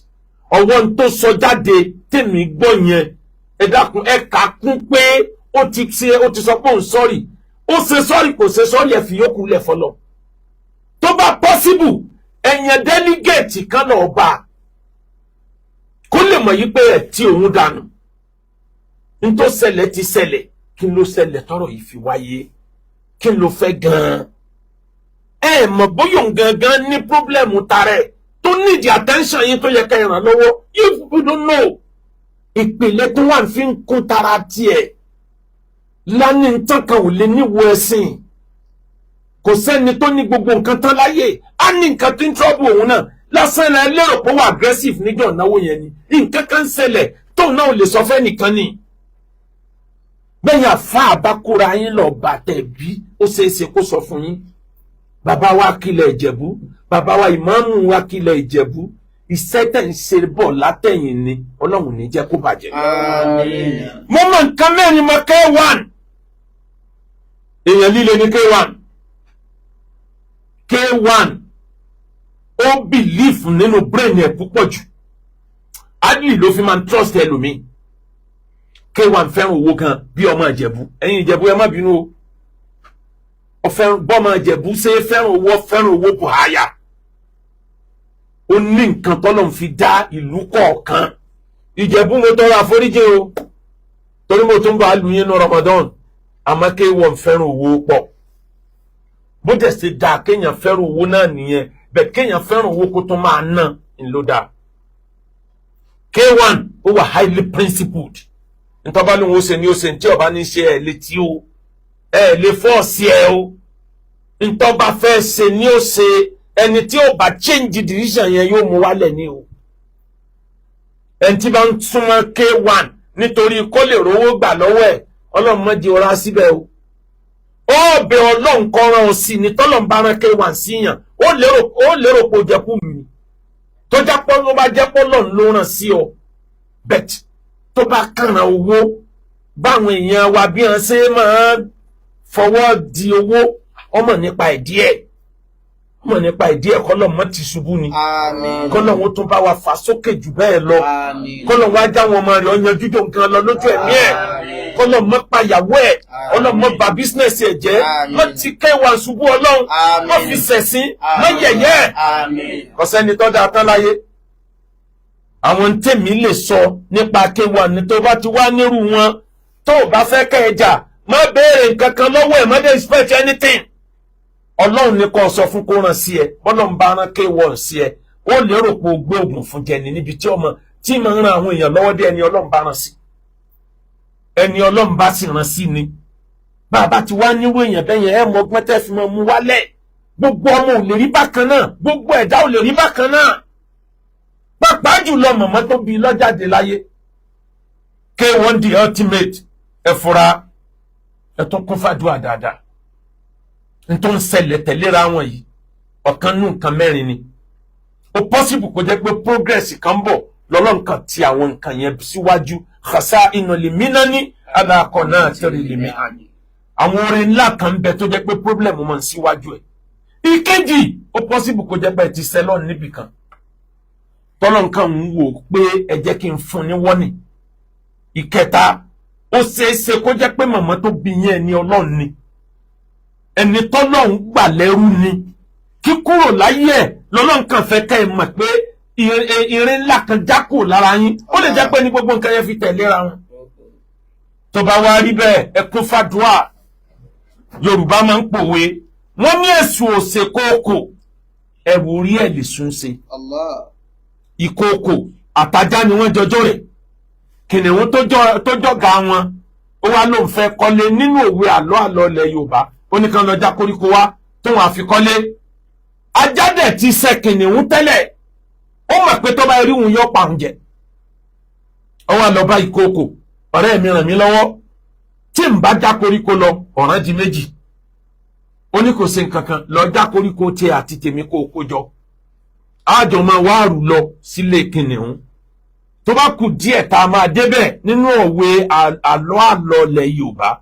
Ọwọ́ ń tó sọ jáde tèmi gbọ́ yẹn, ẹ dákun, ẹ kà á kún pé ó ti ṣe, ó ti sọ pé òun sorry. Ó ṣe sorry, kò ṣe sorry, ẹ fi yókù lẹ̀ fọlọ́. Tó bá possible, ẹ̀yàn delegate kan náà bá a kó lè mọ̀ yí pé ẹ̀ tí òun dànù. N tó ṣẹlẹ̀ ti ṣẹlẹ̀. Kí ló ṣẹlẹ̀ tọ́rọ̀ yìí fi wáyé? Kí ló fẹ́ gan-an? Ẹ mọ̀ bóyá òun gangan ní problem tara ẹ̀ tó need attention yín tó yẹ ká ràn lọ́wọ́. You don't know ìpìlẹ̀ tó wà fi ń kún tara tiẹ̀ lánìí nǹkan kan ò lè níwo ẹ̀sìn. Kò sẹ́ni tó ní gbogbo nǹkan tán láyé. Á ní nǹkan tó ń trouble òun náà lásán. Ẹ lérò pé ó wà aggressive níjọ́ ìnáwó yẹn ni nǹkan kan ń ṣẹlẹ̀ tóun náà ò lè sọ fẹ́ nìkan ni. Bẹ́yìn àfa àbákúra yín lọ bàtẹ̀ bí ó ṣeé ṣe kó sọ fún yín. Bàbá wa kílẹ̀ Ìjẹ̀bú, bàbá wa ìmáàmù wa kílẹ̀ Ìjẹ̀bú, iṣẹ́ tẹ̀ ń ṣe bọ̀ látẹ̀yìn ni, Ọlọ́run ní jẹ́ kó bàjẹ́. Àmín. Mo mọ nǹkan mẹ́rin mọ. K1, èèyàn líle ní K1. K1 ó believe nínú brain ẹ̀ púpọ̀ jù. Hardly ló fi máa ń trust ẹlòmíì. K1 fẹ́ràn owó gan bí ọmọ Ìjẹ̀bú. Ẹ̀yin Ìjẹ̀bú, ẹ má bínú o. Ó fẹ́ràn bọ́mọ Ìjẹ̀bú ṣe é fẹ́ràn owó, fẹ́ràn owó buhaya. Ó ní nǹkan tọ́lọ́ fi dá ìlú kọ̀ọ̀kan. Ìjẹ̀bú, mo tọrọ àforíjì o, torí mo tún bá a lù yín ní Ramadan. Àmọ́ K1 fẹ́ràn owó pọ̀. Bó dẹ̀ ṣe dáa kéèyàn fẹ́ràn owó náà nìyẹn bẹ́ẹ̀, kéèyàn fẹ́ràn owó kó tó máa ná ńlọ dáa. K1 ó wà highly principled. Ntọ́ba lóun ó ṣe ni ó ṣe, ntí ọba ní ṣe ẹ̀ létí o, ẹ̀ lè force ẹ o. Ntọ́ba fẹ́ ṣe ni ó ṣe. Ẹni tí ó bá change decision yẹn yóò mú wálẹ̀ ní o. Ẹni tí bá ń súnmọ́ K1 nítorí kó lè rówó gbà lọ́wọ́ ẹ̀, Ọlọ́run má jẹ́ ọ̀rá síbẹ̀ o. Ó bẹ Ọlọ́run kọ́ran ọ sí ni. Tọ́lọ́run bá rán K1 síyàn, ó lérò pé ó jẹ́ kú mi tó jápọ́ ló bá jẹ́ pọ́ lọ́run ló ràn sí ọ. Bet tó bá kàràn owó, báwọn èèyàn wa bí wọn ṣe máa fọwọ́ di owó, ọmọ nípa ẹ̀ díẹ̀, ọmọ nípa ẹ̀ díẹ̀. Kọ́lọ̀ mọ́ ti ṣubú ni. Àmín. Kọ́lọ̀ wọn tún bá wa fà sókè jù bẹ́ẹ̀ lọ. Àmín. Kọ́lọ̀ wá já wọn ọmọ rẹ̀ ọ̀yanjú jò nǹkan lọ lójú ẹ̀mí ẹ̀. Àmín. Kọ́lọ̀ mọ́ payàwó ẹ̀. Ọlọ́run mọ́ bà business ẹ̀ jẹ́. Àmín. Mọ́ ti kẹwàá ṣubú, Ọlọ́run Àmín. mọ́ fi ṣẹ̀sín, mọ́ yẹ̀yẹ́ ẹ̀. Àmín. Kò sẹ́ni tó dáa tán láyé. Àwọn tèmi lè sọ nípa K1 ní tó bá ti wá nírú wọn, tó o bá fẹ́ kẹ́ ẹ jà, má béèrè nǹkan kan lọ́wọ́ ẹ̀, má dé expect anything. Ọlọ́run ní kó sọ fún kó ràn sí ẹ. Bọ́lọ̀ ń bá rán K1 sí ẹ, ó lérò pé o gbé oògùn fún jẹni níbi tí ọmọ tí máa ń ran àwọn èèyàn lọ́wọ́ dé. Ẹni Ọlọ́run bá rán sí, ẹni Ọlọ́run bá sì rán sí ni. Bá a bá ti wá nírú èèyàn bẹ́yẹn, ẹ mọ ọgbọ́n tẹ́ fi mọ mú wálẹ̀. Gbogbo ọmọ ò lè rí bákan náà, gbogbo ẹ̀dá ò lè rí bákan náà, pàápàá jùlọ màmá tó bí lọ́jáde láyé. K1 the Ultimate, ẹ fura, ẹ tún kún fàdúrà dáadáa. N tó ń ṣẹlẹ̀ tẹ̀léra wọn yìí, ọ̀kan nù nǹkan mẹ́rin ni. Ó possible kó jẹ́ pé progress kan bọ̀ lọ́lọ́nkan ti àwọn nǹkan yẹn síwájú. Xasa inú lè mí náà ní alákọ̀ náà tẹ̀lé lè mí hàn. Àwọn orin ńlá kan ń bẹ tó jẹ́ pé problem máa ń síwájú ẹ̀. Ìkejì, ó possible kó jẹ́ pé ẹ ti sẹ́lọ̀ níbì kan, tọ́lọ́ nǹkan ń wò pé ẹ jẹ́ kí n fún ní wọ́nì. Ìkẹta, ó ṣeéṣe kó jẹ́ pé màmá tó bí yẹn, ẹni Ọlọ́run ni, ẹni tọ́lọ́run gbà lẹ́rú ni. Kíkúrò láyé ẹ̀ lọ́lọ́run kan fẹ́ kẹ́ ẹ mọ̀ pé irin ńlá kan já kúrò lára yín. Ó lè jẹ́ pé ní gbogbo nǹkan yẹn fi tẹ̀léra wọn. Tó bá wá rí bẹ́ẹ̀, ẹ kún fàdúà. Yorùbá máa ń pòwe, wọ́n ní èṣù òsè kóòkò, ẹ̀wù orí ẹ̀ lè sún ṣe. Allah. Ìkookò àtajá ni wọ́n jọjọ́ rẹ̀. Kìnìún tó jọ̀gá wọn, ó wá lóun fẹ́ kọ́lé. Nínú òwe àlọ́ àlọ́ ilẹ̀ Yorùbá, ó ní kán lọ já koríko wá tóun àfi kọ́lé. Ajá dẹ̀ ti ṣe kìnìún tẹ́lẹ̀, ó mọ̀ pé tó bá rí òun yọ pa òun jẹ. Ó wá lọ bá ìkookò: "Ọ̀rẹ́ mi, ràn mí lọ́wọ́, tí n bá já koríko lọ, ọ̀ràn di méjì." Ó ní kò ṣe nǹkan kan, lọ já koríko tiẹ̀ àti tèmi kó o kó jọ, àjọ máa wá rù lọ sílé kìnìún. Tó bá kù díẹ̀ tá a máa débẹ̀ nínú òwe àlọ́ àlọ́ ilẹ̀ Yorùbá.